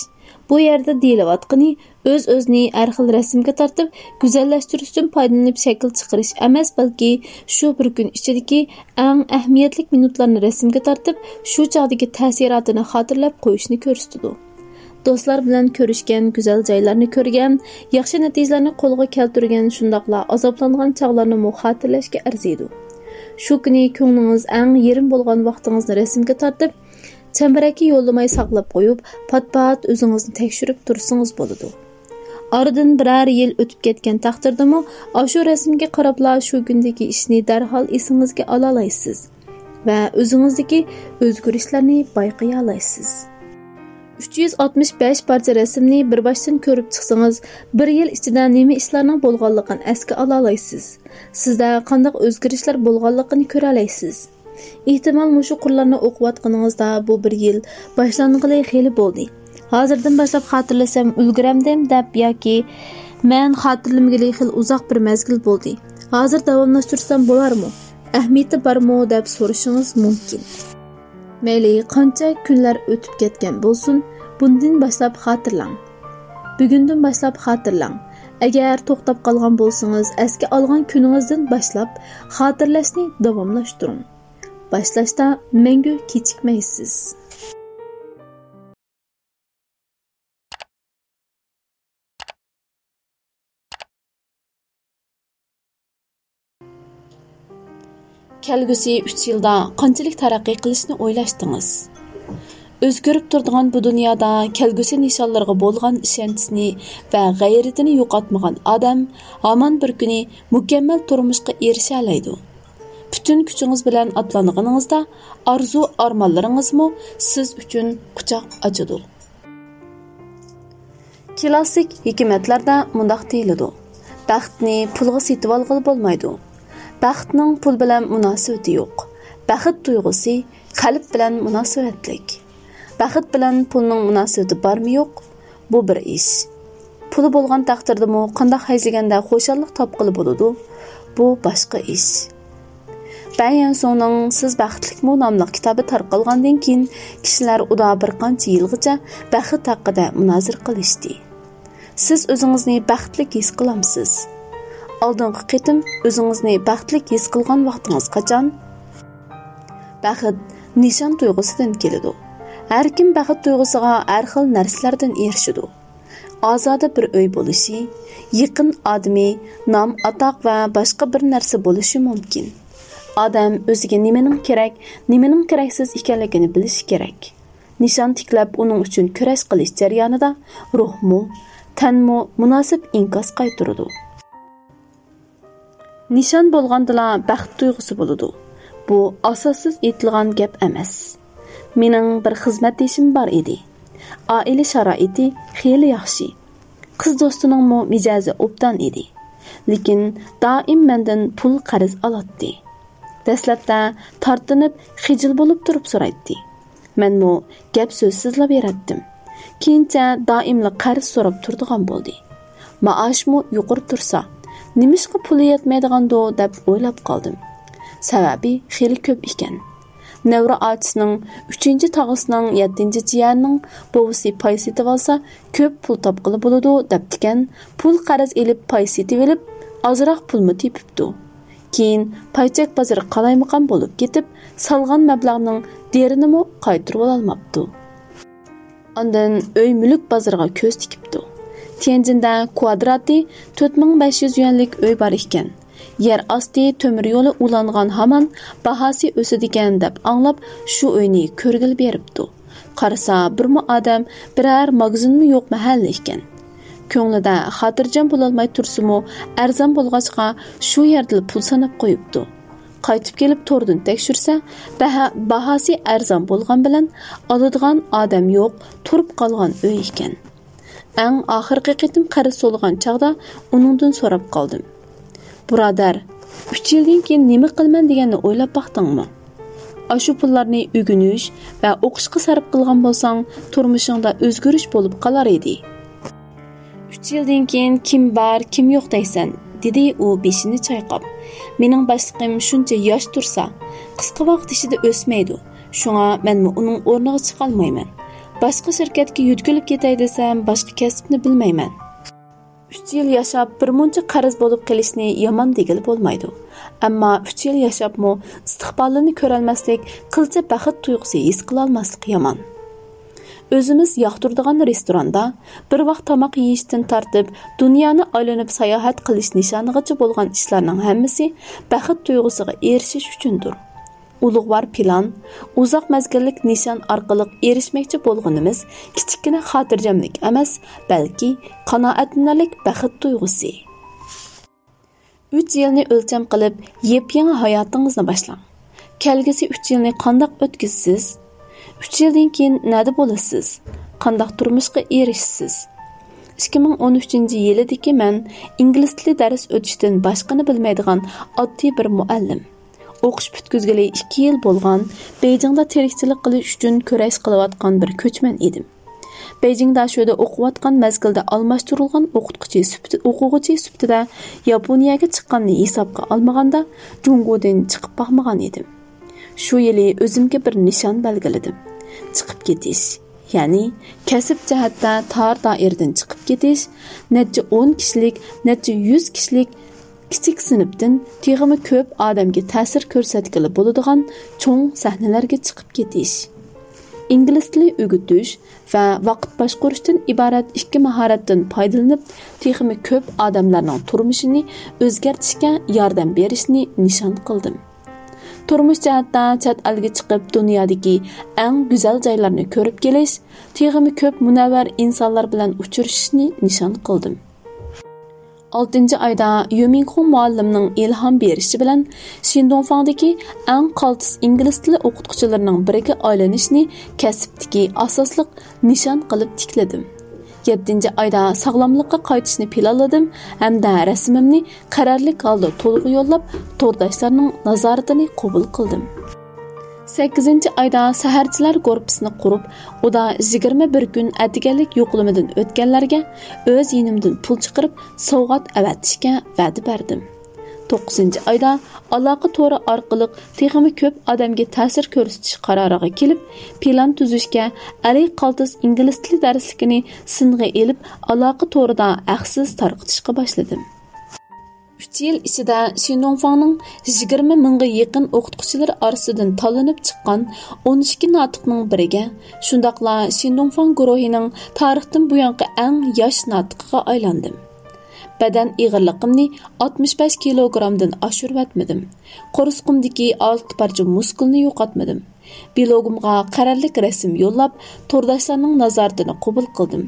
بۇ يەردە دېيىلىۋاتقىنى ئۆز-ئۆزىنى ھەر خىل رەسىمگە تارتىپ، گۈزەللەشتۈرۈشتىن پايدىلىنىپ شەكىل چىقىرىش ئەمەس، بەلكى شۇ بىر كۈن ئىچىدىكى ئەڭ ئەھمىيەتلىك مىنۇتلارنى رەسىمگە تارتىپ، شۇ چاغدىكى تەسىراتىنى خاتىرىلەپ قويۇشنى كۆرسىتىدۇ. دوستلار بىلەن كۆرۈشكەن، گۈزەل جايلارنى كۆرگەن، ياخشى نەتىجىلەرنى قولغا كەلتۈرگەن، شۇنداقلا ئازابلانغان چاغلارنىمۇ خاتىرىلەشكە ئەرزىيدۇ. شۇ كۈنى كۆڭلىڭىز ئەڭ يېرىم بولغان ۋاقتىڭىزنى رەسىمگە تارتىپ، چەمبىرەككە يوللىماي ساقلاپ قويۇپ، پات-پات ئۆزىڭىزنى تەكشۈرۈپ تۇرسىڭىز بولىدۇ. ئارىدىن بىرەر يىل ئۆتۈپ كەتكەن تەقدىردىمۇ، ئاشۇ رەسىمگە قاراپلا شۇ كۈندىكى ئىشنى دەرھال ئېسىڭىزگە ئالالايسىز ۋە ئۆزىڭىزدىكى ئۆزگىرىشلەرنى بايقىيالايسىز. ئۈچ يۈز ئاتمىش بەش پارچە رەسىمنى بىر باشتىن كۆرۈپ چىقسىڭىز، بىر يىل ئىچىدە نېمە ئىشلارنىڭ بولغانلىقىنى ئەسكە ئالالايسىز. سىزدە قانداق ئۆزگىرىشلەر بولغانلىقىنى كۆرەلەيسىز. ئېھتىمال، مۇشۇ قۇرلارنى ئوقۇۋاتقىنىڭىزدا بۇ بىر يىل باشلانغىلى خېلى بولدى. ھازىردىن باشلاپ خاتىرىلىسەم ئۈلگۈرەمدىم دەپ ياكى مەن خاتىرىلىمىگىلى خېلى ئۇزاق بىر مەزگىل بولدى. ھازىر داۋاملاشتۇرسام بولارمۇ؟ ئەھمىيىتى بارمۇ؟ دەپ سورىشىڭىز مۇمكىن. مەيلى قانچە كۈنلەر ئۆتۈپ كەتكەن بولسۇن، بۇندىن باشلاپ خاتىرىلەڭ. بۈگۈندىن باشلاپ خاتىرىلەڭ. ئەگەر توختاپ قالغان بولسىڭىز، ئەسكە ئالغان كۈنىڭىزدىن باشلاپ خاتىرىلەشنى داۋاملاشتۇرۇڭ. باشلاشتا مەڭگۈ كېچىكمەيسىز. كەلگۈسى ئۈچ يىلدا قانچىلىك تەرەققىي قىلىشنى ئويلاشتىڭىز؟ ئۆزگىرىپ تۇرىدىغان بۇ دۇنيادا كەلگۈسى نىشانلىرىغا بولغان ئىشەنچىسىنى ۋە غەيرىتىنى يوقاتمىغان ئادەم ھامان بىر كۈنى مۇكەممەل تۇرمۇشقا ئېرىشەلەيدۇ. پۈتۈن كۈچىڭىز بىلەن ئاتلانغىنىڭىزدا، ئارزۇ-ئارمانلىرىڭىزمۇ سىز ئۈچۈن قۇچاق ئاچىدۇ. كلاسسىك ھېكمەتلەردە مۇنداق دېيىلىدۇ: «بەختنى پۇلغا سېتىۋالغىلى بولمايدۇ. بەختنىڭ پۇل بىلەن مۇناسىۋىتى يوق. بەخت تۇيغۇسى قەلب بىلەن مۇناسىۋەتلىك. بەخت بىلەن پۇلنىڭ مۇناسىۋىتى بارمۇ يوق؟ بۇ بىر ئىش. پۇلى بولغان تەقدىردىمۇ قانداق ھەيزىگەندە خۇشاللىق تاپقىلى بولىدۇ؟ بۇ باشقا ئىش.» بەيەنسۇڭنىڭ «سىز بەختلىكمۇ؟» ناملىق كىتابى تارقالغاندىن كېيىن، كىشىلەر ئۇدا بىر قانچە يىلغىچە بەخت ھەققىدە مۇنازىرە قىلىشتى. سىز ئۆزىڭىزنى بەختلىك ھېس قىلامسىز؟ ئالدىنقى قېتىم ئۆزىڭىزنى بەختلىك ھېس قىلغان ۋاقتىڭىز قاچان؟ بەخت نىشان تۇيغۇسىدىن كېلىدۇ. ھەر كىم بەخت تۇيغۇسىغا ھەر خىل نەرسىلەردىن ئېرىشىدۇ. ئازادە بىر ئۆي بولۇشى، يېقىن ئادىمى، نام-ئاتاق ۋە باشقا بىر نەرسە بولۇشى مۇمكىن. ئادەم ئۆزىگە نېمىنىڭ كېرەك، نېمىنىڭ كېرەكسىز ئىكەنلىكىنى بىلىشى كېرەك. نىشان تىكلەپ، ئۇنىڭ ئۈچۈن كۈرەش قىلىش جەريانىدا روھمۇ، تەنمۇ مۇناسىپ ئىنكاس قايتۇرىدۇ. نىشان بولغاندىلا بەخت تۇيغۇسى بولىدۇ. بۇ ئاساسسىز ئېيتىلغان گەپ ئەمەس. مېنىڭ بىر خىزمەتدىشىم بار ئىدى. ئائىلە شارائىتى خېلى ياخشى. قىز دوستىنىڭمۇ مىجەزى ئوبدان ئىدى. لېكىن دائىم مەندىن پۇل قەرز ئالاتتى. دەسلەپتە تارتىنىپ، خىجىل بولۇپ تۇرۇپ سورايتتى. مەنمۇ گەپ سۆزسىزلا بېرەتتىم. كېيىنچە دائىملا قەرز سوراپ تۇرىدىغان بولدى. مائاشمۇ يۇقىرى تۇرسا، نېمىشقا پۇلى يەتمەيدىغاندۇ دەپ ئويلاپ قالدىم. سەۋەبى خېلى كۆپ ئىكەن. نەۋرە ئاچىسىنىڭ ئۈچىنچى تاغىسىنىڭ يەتتىنچى جىيەنىنىڭ بوۋىسى پاي سېتىۋالسا، كۆپ پۇل تاپقىلى بولىدۇ دەپتىكەن. پۇل قەرز ئېلىپ، پاي سېتىۋېلىپ، ئازراق پۇلمۇ تېپىپتۇ. كېيىن پايچەك بازىرى قالايمىقان بولۇپ كېتىپ، سالغان مەبلەغنىڭ دېرىنىمۇ قايتۇرۇۋالالماپتۇ. ئاندىن ئۆي مۈلۈك بازىرىغا كۆز تىكىپتۇ. تيەنجىندە كۋادراتى تۆت مىڭ بەش يۈز يۈەنلىك ئۆي بار ئىكەن. يەر ئاستى تۆمۈر يولى ئۇلانغان ھامان باھاسى ئۆسىدىكەن دەپ ئاڭلاپ، شۇ ئۆينى كۆرگىلى بېرىپتۇ. قارىسا، بىرمۇ ئادەم، بىرەر ماگىزىنمۇ يوق مەھەللە ئىكەن. كۆڭلىدە خاتىرجەم بولالماي تۇرسىمۇ، ئەرزان بولغاچقا، شۇ يەردىلا پۇل ساناپ قويۇپتۇ. قايتىپ كېلىپ توردىن تەكشۈرسە، بەھا-، باھاسى ئەرزان بولغان بىلەن ئالىدىغان ئادەم يوق، تۇرۇپ قالغان ئۆي ئىكەن. ئەڭ ئاخىرقى قېتىم قەرز سورىغان چاغدا ئۇنىڭدىن سوراپ قالدىم: «بۇرادەر، ئۈچ يىلدىن كېيىن نېمە قىلىمەن دېگەننى ئويلاپ باقتىڭمۇ؟ ئاشۇ پۇللارنى ئۆگىنىش ۋە ئوقۇشقا سەرپ قىلغان بولساڭ، تۇرمۇشۇڭدا ئۆزگىرىش بولۇپ قالار ئىدى.» «ئۈچ يىلدىن كېيىن كىم بار، كىم يوق دەيسەن؟» دېدى ئۇ بېشىنى چايقاپ. «مېنىڭ باشلىقىم شۇنچە ياش تۇرسا، قىسقا ۋاقىت ئىچىدە ئۆسمەيدۇ. شۇڭا مەنمۇ ئۇنىڭ ئورنىغا چىقالمايمەن. باشقا شىركەتكە يۆتكىلىپ كېتەي دېسەم، باشقا كەسىپنى بىلمەيمەن.» ئۈچ يىل ياشاپ، بىرمۇنچە قەرز بولۇپ قېلىشنى يامان دېگىلى بولمايدۇ. ئەمما ئۈچ يىل ياشاپمۇ ئىستىقبالىنى كۆرەلمەسلىك، قىلچە بەخت تۇيغۇسى ھېس قىلالماسلىق يامان. ئۆزىمىز ياقتۇرىدىغان رېستوراندا بىر ۋاق تاماق يېيىشتىن تارتىپ، دۇنيانى ئايلىنىپ ساياھەت قىلىش نىشانىغىچە بولغان ئىشلارنىڭ ھەممىسى بەخت تۇيغۇسىغا ئېرىشىش ئۈچۈندۇر. ئۇلۇغۋار پىلان، ئۇزاق مەزگىللىك نىشان ئارقىلىق ئېرىشمەكچى بولغىنىمىز كىچىككىنە خاتىرجەملىك ئەمەس، بەلكى قانائەتلىنەرلىك بەخت تۇيغۇسى. ئۈچ يىلنى ئۆلچەم قىلىپ، يېپيېڭى ھاياتىڭىزنى باشلاڭ. كەلگۈسى ئۈچ يىلنى قانداق ئۆتكۈزىسىز؟ ئۈچ يىلدىن كېيىن نەدە بولىسىز؟ قانداق تۇرمۇشقا ئېرىشىسىز؟ ئىككى مىڭ ئون ئۈچىنچى يىلىدىكى مەن ئىنگلىز تىلى دەرس ئۆتۈشتىن باشقىنى بىلمەيدىغان ئاددىي بىر مۇئەللىم. ئوقۇش پۈتكۈزگىلى ئىككى يىل بولغان، بېيجىڭدا تىرىكچىلىك قىلىش ئۈچۈن كۈرەش قىلىۋاتقان بىر كۆچمەن ئىدىم. بېيجىڭ داشۆدە ئوقۇۋاتقان مەزگىلدە ئالماشتۇرۇلغان ئوقۇتقۇچى سۈپىتى، ئوقۇغۇچى سۈپىتىدە ياپونىيەگە چىققاننى ھېسابقا ئالمىغاندا، جۇڭگودىن چىقىپ باقمىغان ئىدىم. شۇ يىلى ئۆزۈمگە بىر نىشان بەلگىلىدىم. چىقىپ كېتىش، يەنى كەسىپ جەھەتتە تار دائىرىدىن چىقىپ كېتىش، نەچچە ئون كىشىلىك، نەچچە يۈز كىشىلىك كىچىك سىنىپتىن تېخىمۇ كۆپ ئادەمگە تەسىر كۆرسەتكىلى بولىدىغان چوڭ سەھنىلەرگە چىقىپ كېتىش. ئىنگلىز تىلى ئۆگىتىش ۋە ۋاقىت باشقۇرۇشتىن ئىبارەت ئىككى ماھارەتتىن پايدىلىنىپ، تېخىمۇ كۆپ ئادەملەرنىڭ تۇرمۇشىنى ئۆزگەرتىشكە ياردەم بېرىشنى نىشان قىلدىم. تۇرمۇش جەھەتتە چەت ئەلگە چىقىپ، دۇنيادىكى ئەڭ گۈزەل جايلارنى كۆرۈپ كېلىش، تېخىمۇ كۆپ مۇنەۋۋەر ئىنسانلار بىلەن ئۇچرىشىشنى نىشان قىلدىم. ئالتىنچى ئايدا يۈمىڭخۇڭ مۇئەللىمنىڭ ئىلھام بېرىشى بىلەن شىندۇڭفاڭدىكى ئەڭ قالتىس ئىنگلىز تىلى ئوقۇتقۇچىلىرىنىڭ بىرىگە ئايلىنىشنى كەسىپتىكى ئاساسلىق نىشان قىلىپ تىكلىدىم. يەتتىنچى ئايدا ساغلاملىققا قايتىشنى پىلانلىدىم ھەمدە رەسىمىمنى قەرەللىك ھالدا تولغا يوللاپ، تورداشلارنىڭ نازارىتىنى قوبۇل قىلدىم. سەككىزىنچى ئايدا سەھەرچىلەر گۇرۇپپىسىنى قۇرۇپ، ئۇدا يىگىرمە بىر كۈن ئەتىگەنلىك يوقلىمىدىن ئۆتكەنلەرگە ئۆز يېنىمدىن پۇل چىقىرىپ، سوۋغات ئەۋەتىشكە ۋەدە بەردىم. توققۇزىنچى ئايدا ئالاقە تورى ئارقىلىق تېخىمۇ كۆپ ئادەمگە تەسىر كۆرسىتىش قارارىغا كېلىپ، پىلان تۈزۈشكە، ئەلى قالتىس ئىنگلىز تىلى دەرسلىكىنى سىنغا ئېلىپ، ئالاقە تورىدا ھەقسىز تارقىتىشقا باشلىدىم. ئۈچ يىل ئىچىدە شىندۇڭفاڭنىڭ يىگىرمە مىڭغا يېقىن ئوقۇتقۇچىلىرى ئارىسىدىن تاللىنىپ چىققان ئون ئىككى ناتىقنىڭ بىرىگە، شۇنداقلا شىندۇڭفاڭ گۇرۇھىنىڭ تارىختىن بۇيانقى ئەڭ ياش ناتىقىغا ئايلاندىم. بەدەن ئېغىرلىقىمنى ئاتمىش بەش كىلوگرامدىن ئاشۇرۇۋەتمىدىم. قورسىقىمدىكى ئالتە پارچە مۇسكۇلنى يوقاتمىدىم. بىلوگۇمغا قەرەللىك رەسىم يوللاپ، تورداشلارنىڭ نازارىتىنى قوبۇل قىلدىم.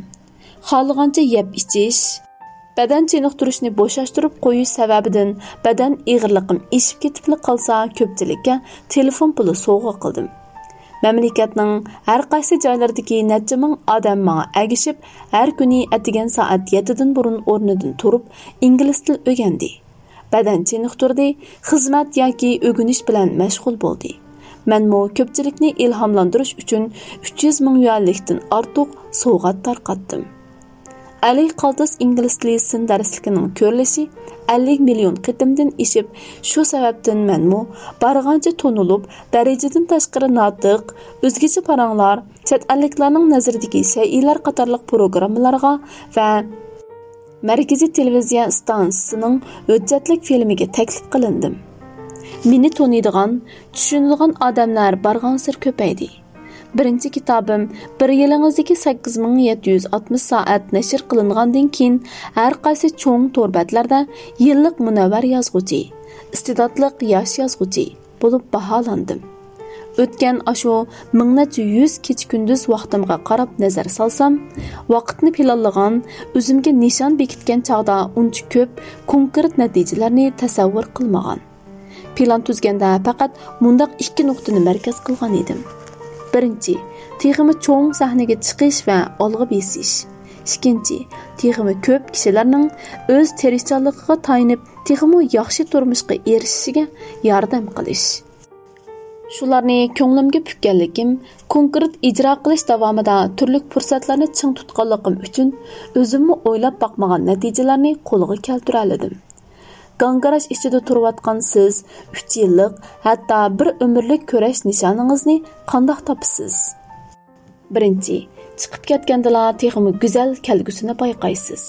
خالىغانچە يەپ ئىچىش، بەدەن چېنىقتۇرۇشنى بوشاشتۇرۇپ قويۇش سەۋەبىدىن بەدەن ئېغىرلىقىم ئېشىپ كېتىپلا قالسا، كۆپچىلىككە تېلېفون پۇلى سوۋغا قىلدىم. مەملىكەتنىڭ ھەر قايسى جايلىرىدىكى نەچچە مىڭ ئادەم ماڭا ئەگىشىپ، ھەر كۈنى ئەتىگەن سائەت يەتتىدىن بۇرۇن ئورنىدىن تۇرۇپ، ئىنگلىز تىلى ئۆگەندى. بەدەن چېنىقتۇردى، خىزمەت ياكى ئۆگىنىش بىلەن مەشغۇل بولدى. مەنمۇ كۆپچىلىكنى ئىلھاملاندۇرۇش ئۈچۈن ئۈچ يۈز مىڭ يۈەنلىكتىن ئارتۇق سوۋغات تارقاتتىم. ئەلى قالتىس ئىنگلىز تىلى سىن دەرسلىكىنىڭ كۆرۈلۈشى ئەللىك مىليون قېتىمدىن ئېشىپ، شۇ سەۋەبتىن مەنمۇ بارغانچە تونۇلۇپ، دەرىجىدىن تاشقىرى ناتىق، ئۆزگىچە پاراڭلار، چەت ئەللىكلەرنىڭ نەزىرىدىكى شەيئىلەر قاتارلىق پروگراممىلارغا ۋە مەركىزىي تېلېۋىزىيە ئىستانسىسىنىڭ ھۆججەتلىك فىلىمىگە تەكلىپ قىلىندىم. مېنى تونۇيدىغان، چۈشىنىدىغان ئادەملەر بارغانسېرى كۆپەيدى. بىرىنچى كىتابىم بىر يىلىڭىزدىكى سەككىز مىڭ يەتتە يۈز ئاتمىش سائەت نەشر قىلىنغاندىن كېيىن، ھەر قايسى چوڭ تور بەتلەردە يىللىق مۇنەۋۋەر يازغۇچى، ئىستېداتلىق ياش يازغۇچى، بولۇپ باھالاندىم. ئۆتكەن ئاشۇ مىڭ نەچچە يۈز كېچە-كۈندۈز ۋاقتىمغا قاراپ نەزەر سالسام، ۋاقىتنى پىلانلىغان، ئۆزۈمگە نىشان بېكىتكەن چاغدا ئۇنچە كۆپ كونكرېت نەتىجىلەرنى تەسەۋۋۇر قىلمىغان. پىلان تۈزگەندە پەقەت مۇنداق ئىككى نۇقتىنى مەركەز قىلغان ئىدىم. بىرىنچى، تېخىمۇ چوڭ سەھنىگە چىقىش ۋە ئالغا بېسىش. ئىككىنچى، تېخىمۇ كۆپ كىشىلەرنىڭ ئۆز تىرىشچانلىقىغا تايىنىپ، تېخىمۇ ياخشى تۇرمۇشقا ئېرىشىشىگە ياردەم قىلىش. شۇلارنى كۆڭلۈمگە پۈككەنلىكىم، كونكرېت ئىجرا قىلىش داۋامىدا تۈرلۈك پۇرسەتلەرنى چىڭ تۇتقانلىقىم ئۈچۈن ئۆزۈممۇ ئويلاپ باقمىغان نەتىجىلەرنى قولغا كەلتۈرەلىدىم. گاڭگىراش ئىچىدە تۇرۇۋاتقان سىز ئۈچ يىللىق، ھەتتا بىر ئۆمۈرلۈك كۈرەش نىشانىڭىزنى قانداق تاپىسىز؟ بىرىنچى، چىقىپ كەتكەندىلا تېخىمۇ گۈزەل كەلگۈسىنى بايقايسىز.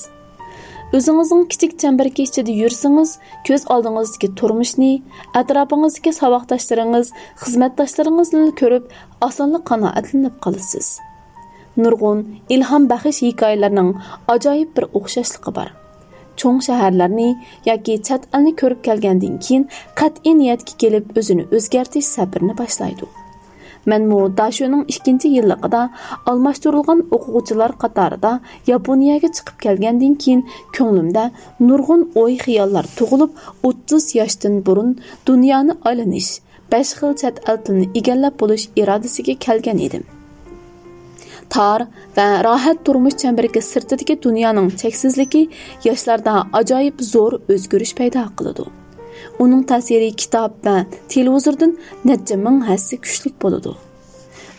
ئۆزىڭىزنىڭ كىچىك چەمبىرىكى ئىچىدە يۈرسىڭىز، كۆز ئالدىڭىزدىكى تۇرمۇشنى، ئەتراپىڭىزدىكى ساۋاقداشلىرىڭىز، خىزمەتداشلىرىڭىزنىلا كۆرۈپ، ئاسانلا قانائەتلىنىپ قالىسىز. نۇرغۇن ئىلھام بەخش ھېكايىلەرنىڭ ئاجايىپ بىر ئوخشاشلىقى بار. چوڭ شەھەرلەرنى ياكى چەت ئەلنى كۆرۈپ كەلگەندىن كېيىن، قەتئىي نىيەتكە كېلىپ، ئۆزىنى ئۆزگەرتىش سەپىرىنى باشلايدۇ. مەنمۇ داشۆنىڭ ئىككىنچى يىللىقىدا ئالماشتۇرۇلغان ئوقۇغۇچىلار قاتارىدا ياپونىيەگە چىقىپ كەلگەندىن كېيىن، كۆڭلۈمدە نۇرغۇن ئوي-خىياللار تۇغۇلۇپ، ئوتتۇز ياشتىن بۇرۇن دۇنيانى ئايلىنىش، بەش خىل چەت ئەل تىلىنى ئىگىلەپ بولۇش ئىرادىسىگە كەلگەن ئىدىم. تار ۋە راھەت تۇرمۇش چەمبىرىكى سىرتىدىكى دۇنيانىڭ چەكسىزلىكى ياشلاردا ئاجايىپ زور ئۆزگىرىش پەيدا قىلىدۇ. ئۇنىڭ تەسىرى كىتاب ۋە تېلېۋىزوردىن نەچچە مىڭ ھەسسە كۈچلۈك بولىدۇ.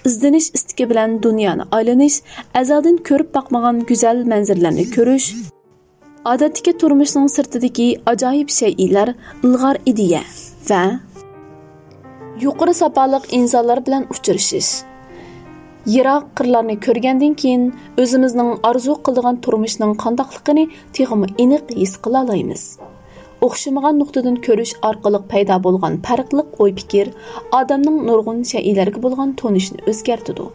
ئىزدىنىش ئىستىكى بىلەن دۇنيانى ئايلىنىش، ئەزەلدىن كۆرۈپ باقمىغان گۈزەل مەنزىرىلەرنى كۆرۈش، ئادەتتىكى تۇرمۇشنىڭ سىرتىدىكى ئاجايىپ شەيئىلەر، ئىلغار ئىدىيە ۋە يۇقىرى ساپالىق ئىنسانلار بىلەن ئۇچرىشىش. يىراق قىرلارنى كۆرگەندىن كېيىن، ئۆزىمىزنىڭ ئارزۇ قىلىدىغان تۇرمۇشنىڭ قانداقلىقىنى تېخىمۇ ئېنىق ھېس قىلالايمىز. ئوخشىمىغان نۇقتىدىن كۆرۈش ئارقىلىق پەيدا بولغان پەرقلىق ئوي-پىكىر ئادەمنىڭ نۇرغۇن شەيئىلەرگە بولغان تونۇشىنى ئۆزگەرتىدۇ.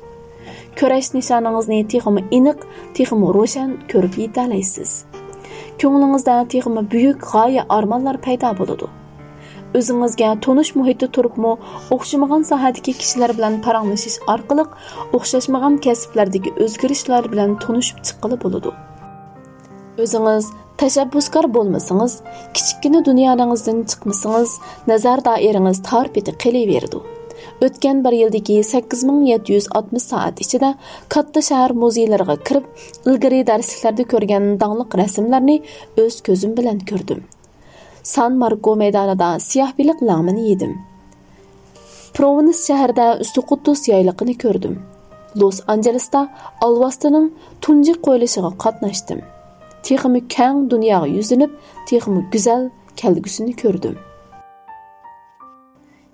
كۈرەش نىشانىڭىزنى تېخىمۇ ئېنىق، تېخىمۇ روشەن كۆرۈپ يېتەلەيسىز. كۆڭلىڭىزدە تېخىمۇ بۈيۈك غايە، ئارمانلار پەيدا بولىدۇ. ئۆزىڭىزگە تونۇش مۇھىتتا تۇرۇپمۇ، ئوخشىمىغان ساھەدىكى كىشىلەر بىلەن پاراڭلىشىش ئارقىلىق ئوخشاشمىغان كەسىپلەردىكى ئۆزگىرىشلەر بىلەن تونۇشۇپ چىققىلى بولىدۇ. ئۆزىڭىز تەشەببۇسكار بولمىسىڭىز، كىچىككىنە دۇنيانىڭىزدىن چىقمىسىڭىز، نەزەر دائىرىڭىز تار پېتى قېلىۋېرىدۇ. ئۆتكەن بىر يىلدىكى سەككىز مىڭ يەتتە يۈز ئاتمىش سائەت ئىچىدە كاتتا شەھەر مۇزېيلىرىغا كىرىپ، ئىلگىرى دەرسلىكلەردە كۆرگەن داڭلىق رەسىملەرنى ئۆز كۆزۈم بىلەن كۆردۈم. سان ماركو مەيدانىدا سىياھ بېلىق لەڭمىنى يېدىم. پروۋىنس شەھىرىدە ئۈستى قۇددۇس يايلىقىنى كۆردۈم. لوس ئانژېلېستا ئالۋاستىنىڭ تۇنجى قويۇلۇشىغا قاتناشتىم. تېخىمۇ كەڭ دۇنياغا يۈزلىنىپ، تېخىمۇ گۈزەل كەلگۈسىنى كۆردۈم.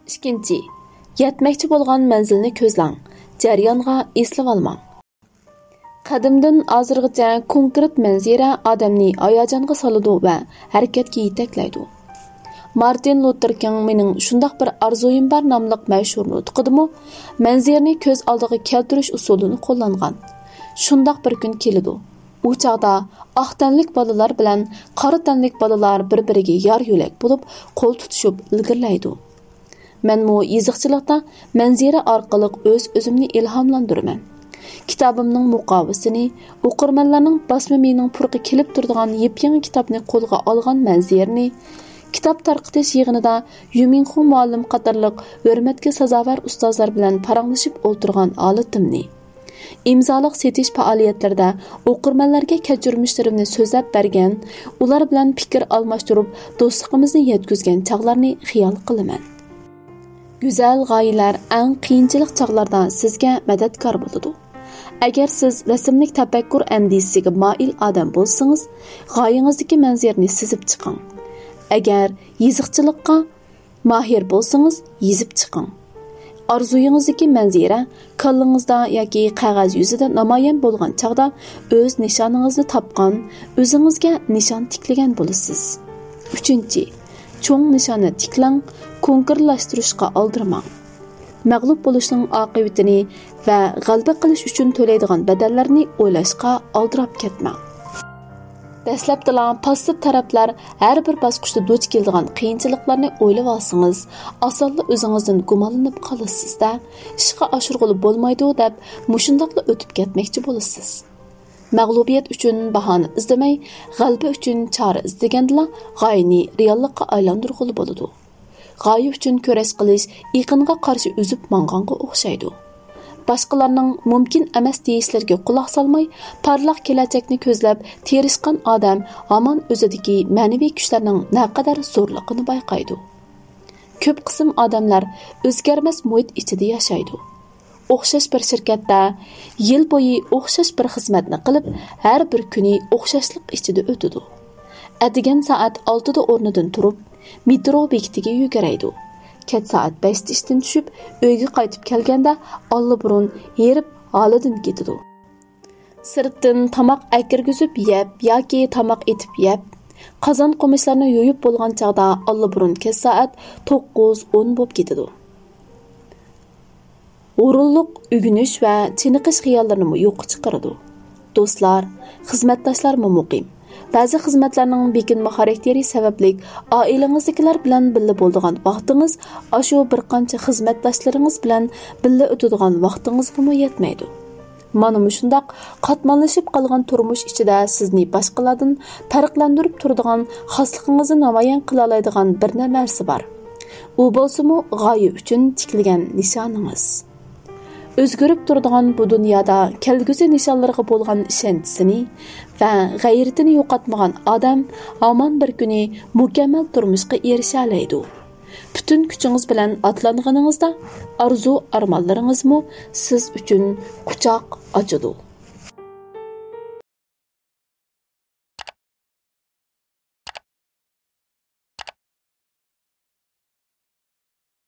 ئىككىنچى، يەتمەكچى بولغان مەنزىلنى كۆزلەڭ، جەريانغا ئېسىلىۋالماڭ. قەدىمدىن ھازىرغىچە كونكرېت مەنزىرە ئادەمنى ھاياجانغا سالىدۇ ۋە ھەرىكەتكە يېتەكلەيدۇ. مارتىن لۇتېر كىڭ مېنىڭ شۇنداق بىر ئارزۇيۇم بار ناملىق مەشھۇر نۇتقىدىمۇ مەنزىرىنى كۆز ئالدىغا كەلتۈرۈش ئۇسۇلىنى قوللانغان. شۇنداق بىر كۈن كېلىدۇ. ئۇ چاغدا ئاق تەنلىك بالىلار بىلەن قارا تەنلىك بالىلار بىر-بىرىگە يار-يۆلەك بولۇپ، قول تۇتۇشۇپ ئىلگىرىلەيدۇ. مەنمۇ يېزىقچىلىقتا مەنزىرە ئارقىلىق ئۆز-ئۆزۈمنى ئىلھاملاندۇرىمەن. كىتابىمنىڭ مۇقاۋىسىنى، ئوقۇرمەنلەرنىڭ باسما مېيىنىڭ پۇرىقى كېلىپ تۇرىدىغان يېپيېڭى كىتابنى قولغا ئالغان مەنزىرىنى، كىتاب تارقىتىش يىغىنىدا يۈمىنخۇ مۇئەللىم قاتارلىق ھۆرمەتكە سازاۋەر ئۇستازلار بىلەن پاراڭلىشىپ ئولتۇرغان ھالىتىمنى، ئىمزالىق سېتىش پائالىيەتلىرىدە ئوقۇرمەنلەرگە كەچۈرمىشلىرىمنى سۆزلەپ بەرگەن، ئۇلار بىلەن پىكىر ئالماشتۇرۇپ، دوستلۇقىمىزنى يەتكۈزگەن چاغلارنى خىيال قىلىمەن. گۈزەل غايىلەر ئەڭ قىيىنچىلىق چاغلاردا سىزگە مەدەتكار بولىدۇ. ئەگەر سىز رەسىملىك تەپەككۇر ئەندىزىسىگە مايىل ئادەم بولسىڭىز، غايىڭىزدىكى مەنزىرىنى سىزىپ چىقىڭ. ئەگەر يېزىقچىلىققا ماھىر بولسىڭىز، يېزىپ چىقىڭ. ئارزۇيىڭىزدىكى مەنزىرە كاللىڭىزدا ياكى قەغەز يۈزىدە نامايان بولغان چاغدا ئۆز نىشانىڭىزنى تاپقان، ئۆزىڭىزگە نىشان تىكلىگەن بولىسىز. ئۈچىنچى، چوڭ نىشاننى تىكلەڭ، كونكرېتلاشتۇرۇشقا ئالدىرىماڭ. مەغلۇپ بولۇشنىڭ ئاقىۋىتىنى ۋە غەلىبە قىلىش ئۈچۈن تۆلەيدىغان بەدەللەرنى ئويلاشقا ئالدىراپ كەتمەڭ. دەسلەپتىلا پاسسىپ تەرەپلەر ھەر بىر باسقۇچتا دۇچ كېلىدىغان قىيىنچىلىقلارنى ئويلىۋالسىڭىز، ئاسانلا ئۆزىڭىزدىن گۇمانلىنىپ قالىسىز-دە، ئىشقا ئاشۇرغىلى بولمايدۇ دەپ مۇشۇنداقلا ئۆتۈپ كەتمەكچى بولىسىز. مەغلۇبىيەت ئۈچۈن باھانە ئىزدىمەي، غەلىبە ئۈچۈن چارە ئىزدىگەندىلا غايىنى رېئاللىققا ئايلاندۇرغىلى بولىدۇ. غايە ئۈچۈن كۈرەش قىلىش ئېقىنغا قارشى ئۈزۈپ ماڭغانغا ئوخشايدۇ. باشقىلارنىڭ مۇمكىن ئەمەس دېيىشلىرىگە قۇلاق سالماي، پارلاق كېلەچەكنى كۆزلەپ تىرىشقان ئادەم ھامان ئۆزىدىكى مەنىۋى كۈچلەرنىڭ نەقەدەر زورلۇقىنى بايقايدۇ. كۆپ قىسىم ئادەملەر ئۆزگەرمەس مۇھىت ئىچىدە ياشايدۇ. ئوخشاش بىر شىركەتتە يىل بويى ئوخشاش بىر خىزمەتنى قىلىپ، ھەر بىر كۈنى ئوخشاشلىق ئىچىدە ئۆتىدۇ. ئەتىگەن سائەت ئالتىدا ئورنىدىن تۇرۇپ، مېترو بېكىتىگە يۈگۈرەيدۇ. كەچ سائەت بەشتە ئىشتىن چۈشۈپ، ئۆيگە قايتىپ كەلگەندە ئاللىبۇرۇن ھېرىپ ھالىدىن كېتىدۇ. سىرتتىن تاماق ئەكىرگۈزۈپ يەپ ياكى تاماق ئېتىپ يەپ، قازان قومۇچلارنى يۇيۇپ بولغان چاغدا ئاللىبۇرۇن كەچ سائەت توققۇز، ئون بولۇپ كېتىدۇ. ھۇرۇنلۇق، ئۆگىنىش ۋە چېنىقىش خىياللىرىنىمۇ يوققا چىقىرىدۇ. دوستلار، خىزمەتداشلارمۇ مۇقىم. بەزى خىزمەتلەرنىڭ بېكىنمە خاراكتېرى سەۋەبلىك ئائىلىڭىزدىكىلەر بىلەن بىللە بولىدىغان ۋاقتىڭىز ئاشۇ بىر قانچە خىزمەتداشلىرىڭىز بىلەن بىللە ئۆتىدىغان ۋاقتىڭىزغىمۇ يەتمەيدۇ. مانا مۇشۇنداق قاتماللىشىپ قالغان تۇرمۇش ئىچىدە سىزنى باشقىلاردىن پەرقلەندۈرۈپ تۇرىدىغان، خاسلىقىڭىزنى نامايان قىلالايدىغان بىرنە نەرسە بار. ئۇ بولسىمۇ غايە ئۈچۈن تىكلىگەن نىشانىڭىز. ئۆزگىرىپ تۇرىدىغان بۇ دۇنيادا كەلگۈسى نىشانلىرىغا بولغان ئىشەنچىسىنى ۋە غەيرىتىنى يوقاتمىغان ئادەم ھامان بىر كۈنى مۇكەممەل تۇرمۇشقا ئېرىشەلەيدۇ. پۈتۈن كۈچىڭىز بىلەن ئاتلانغىنىڭىزدا، ئارزۇ-ئارمانلىرىڭىزمۇ سىز ئۈچۈن قۇچاق ئاچىدۇ.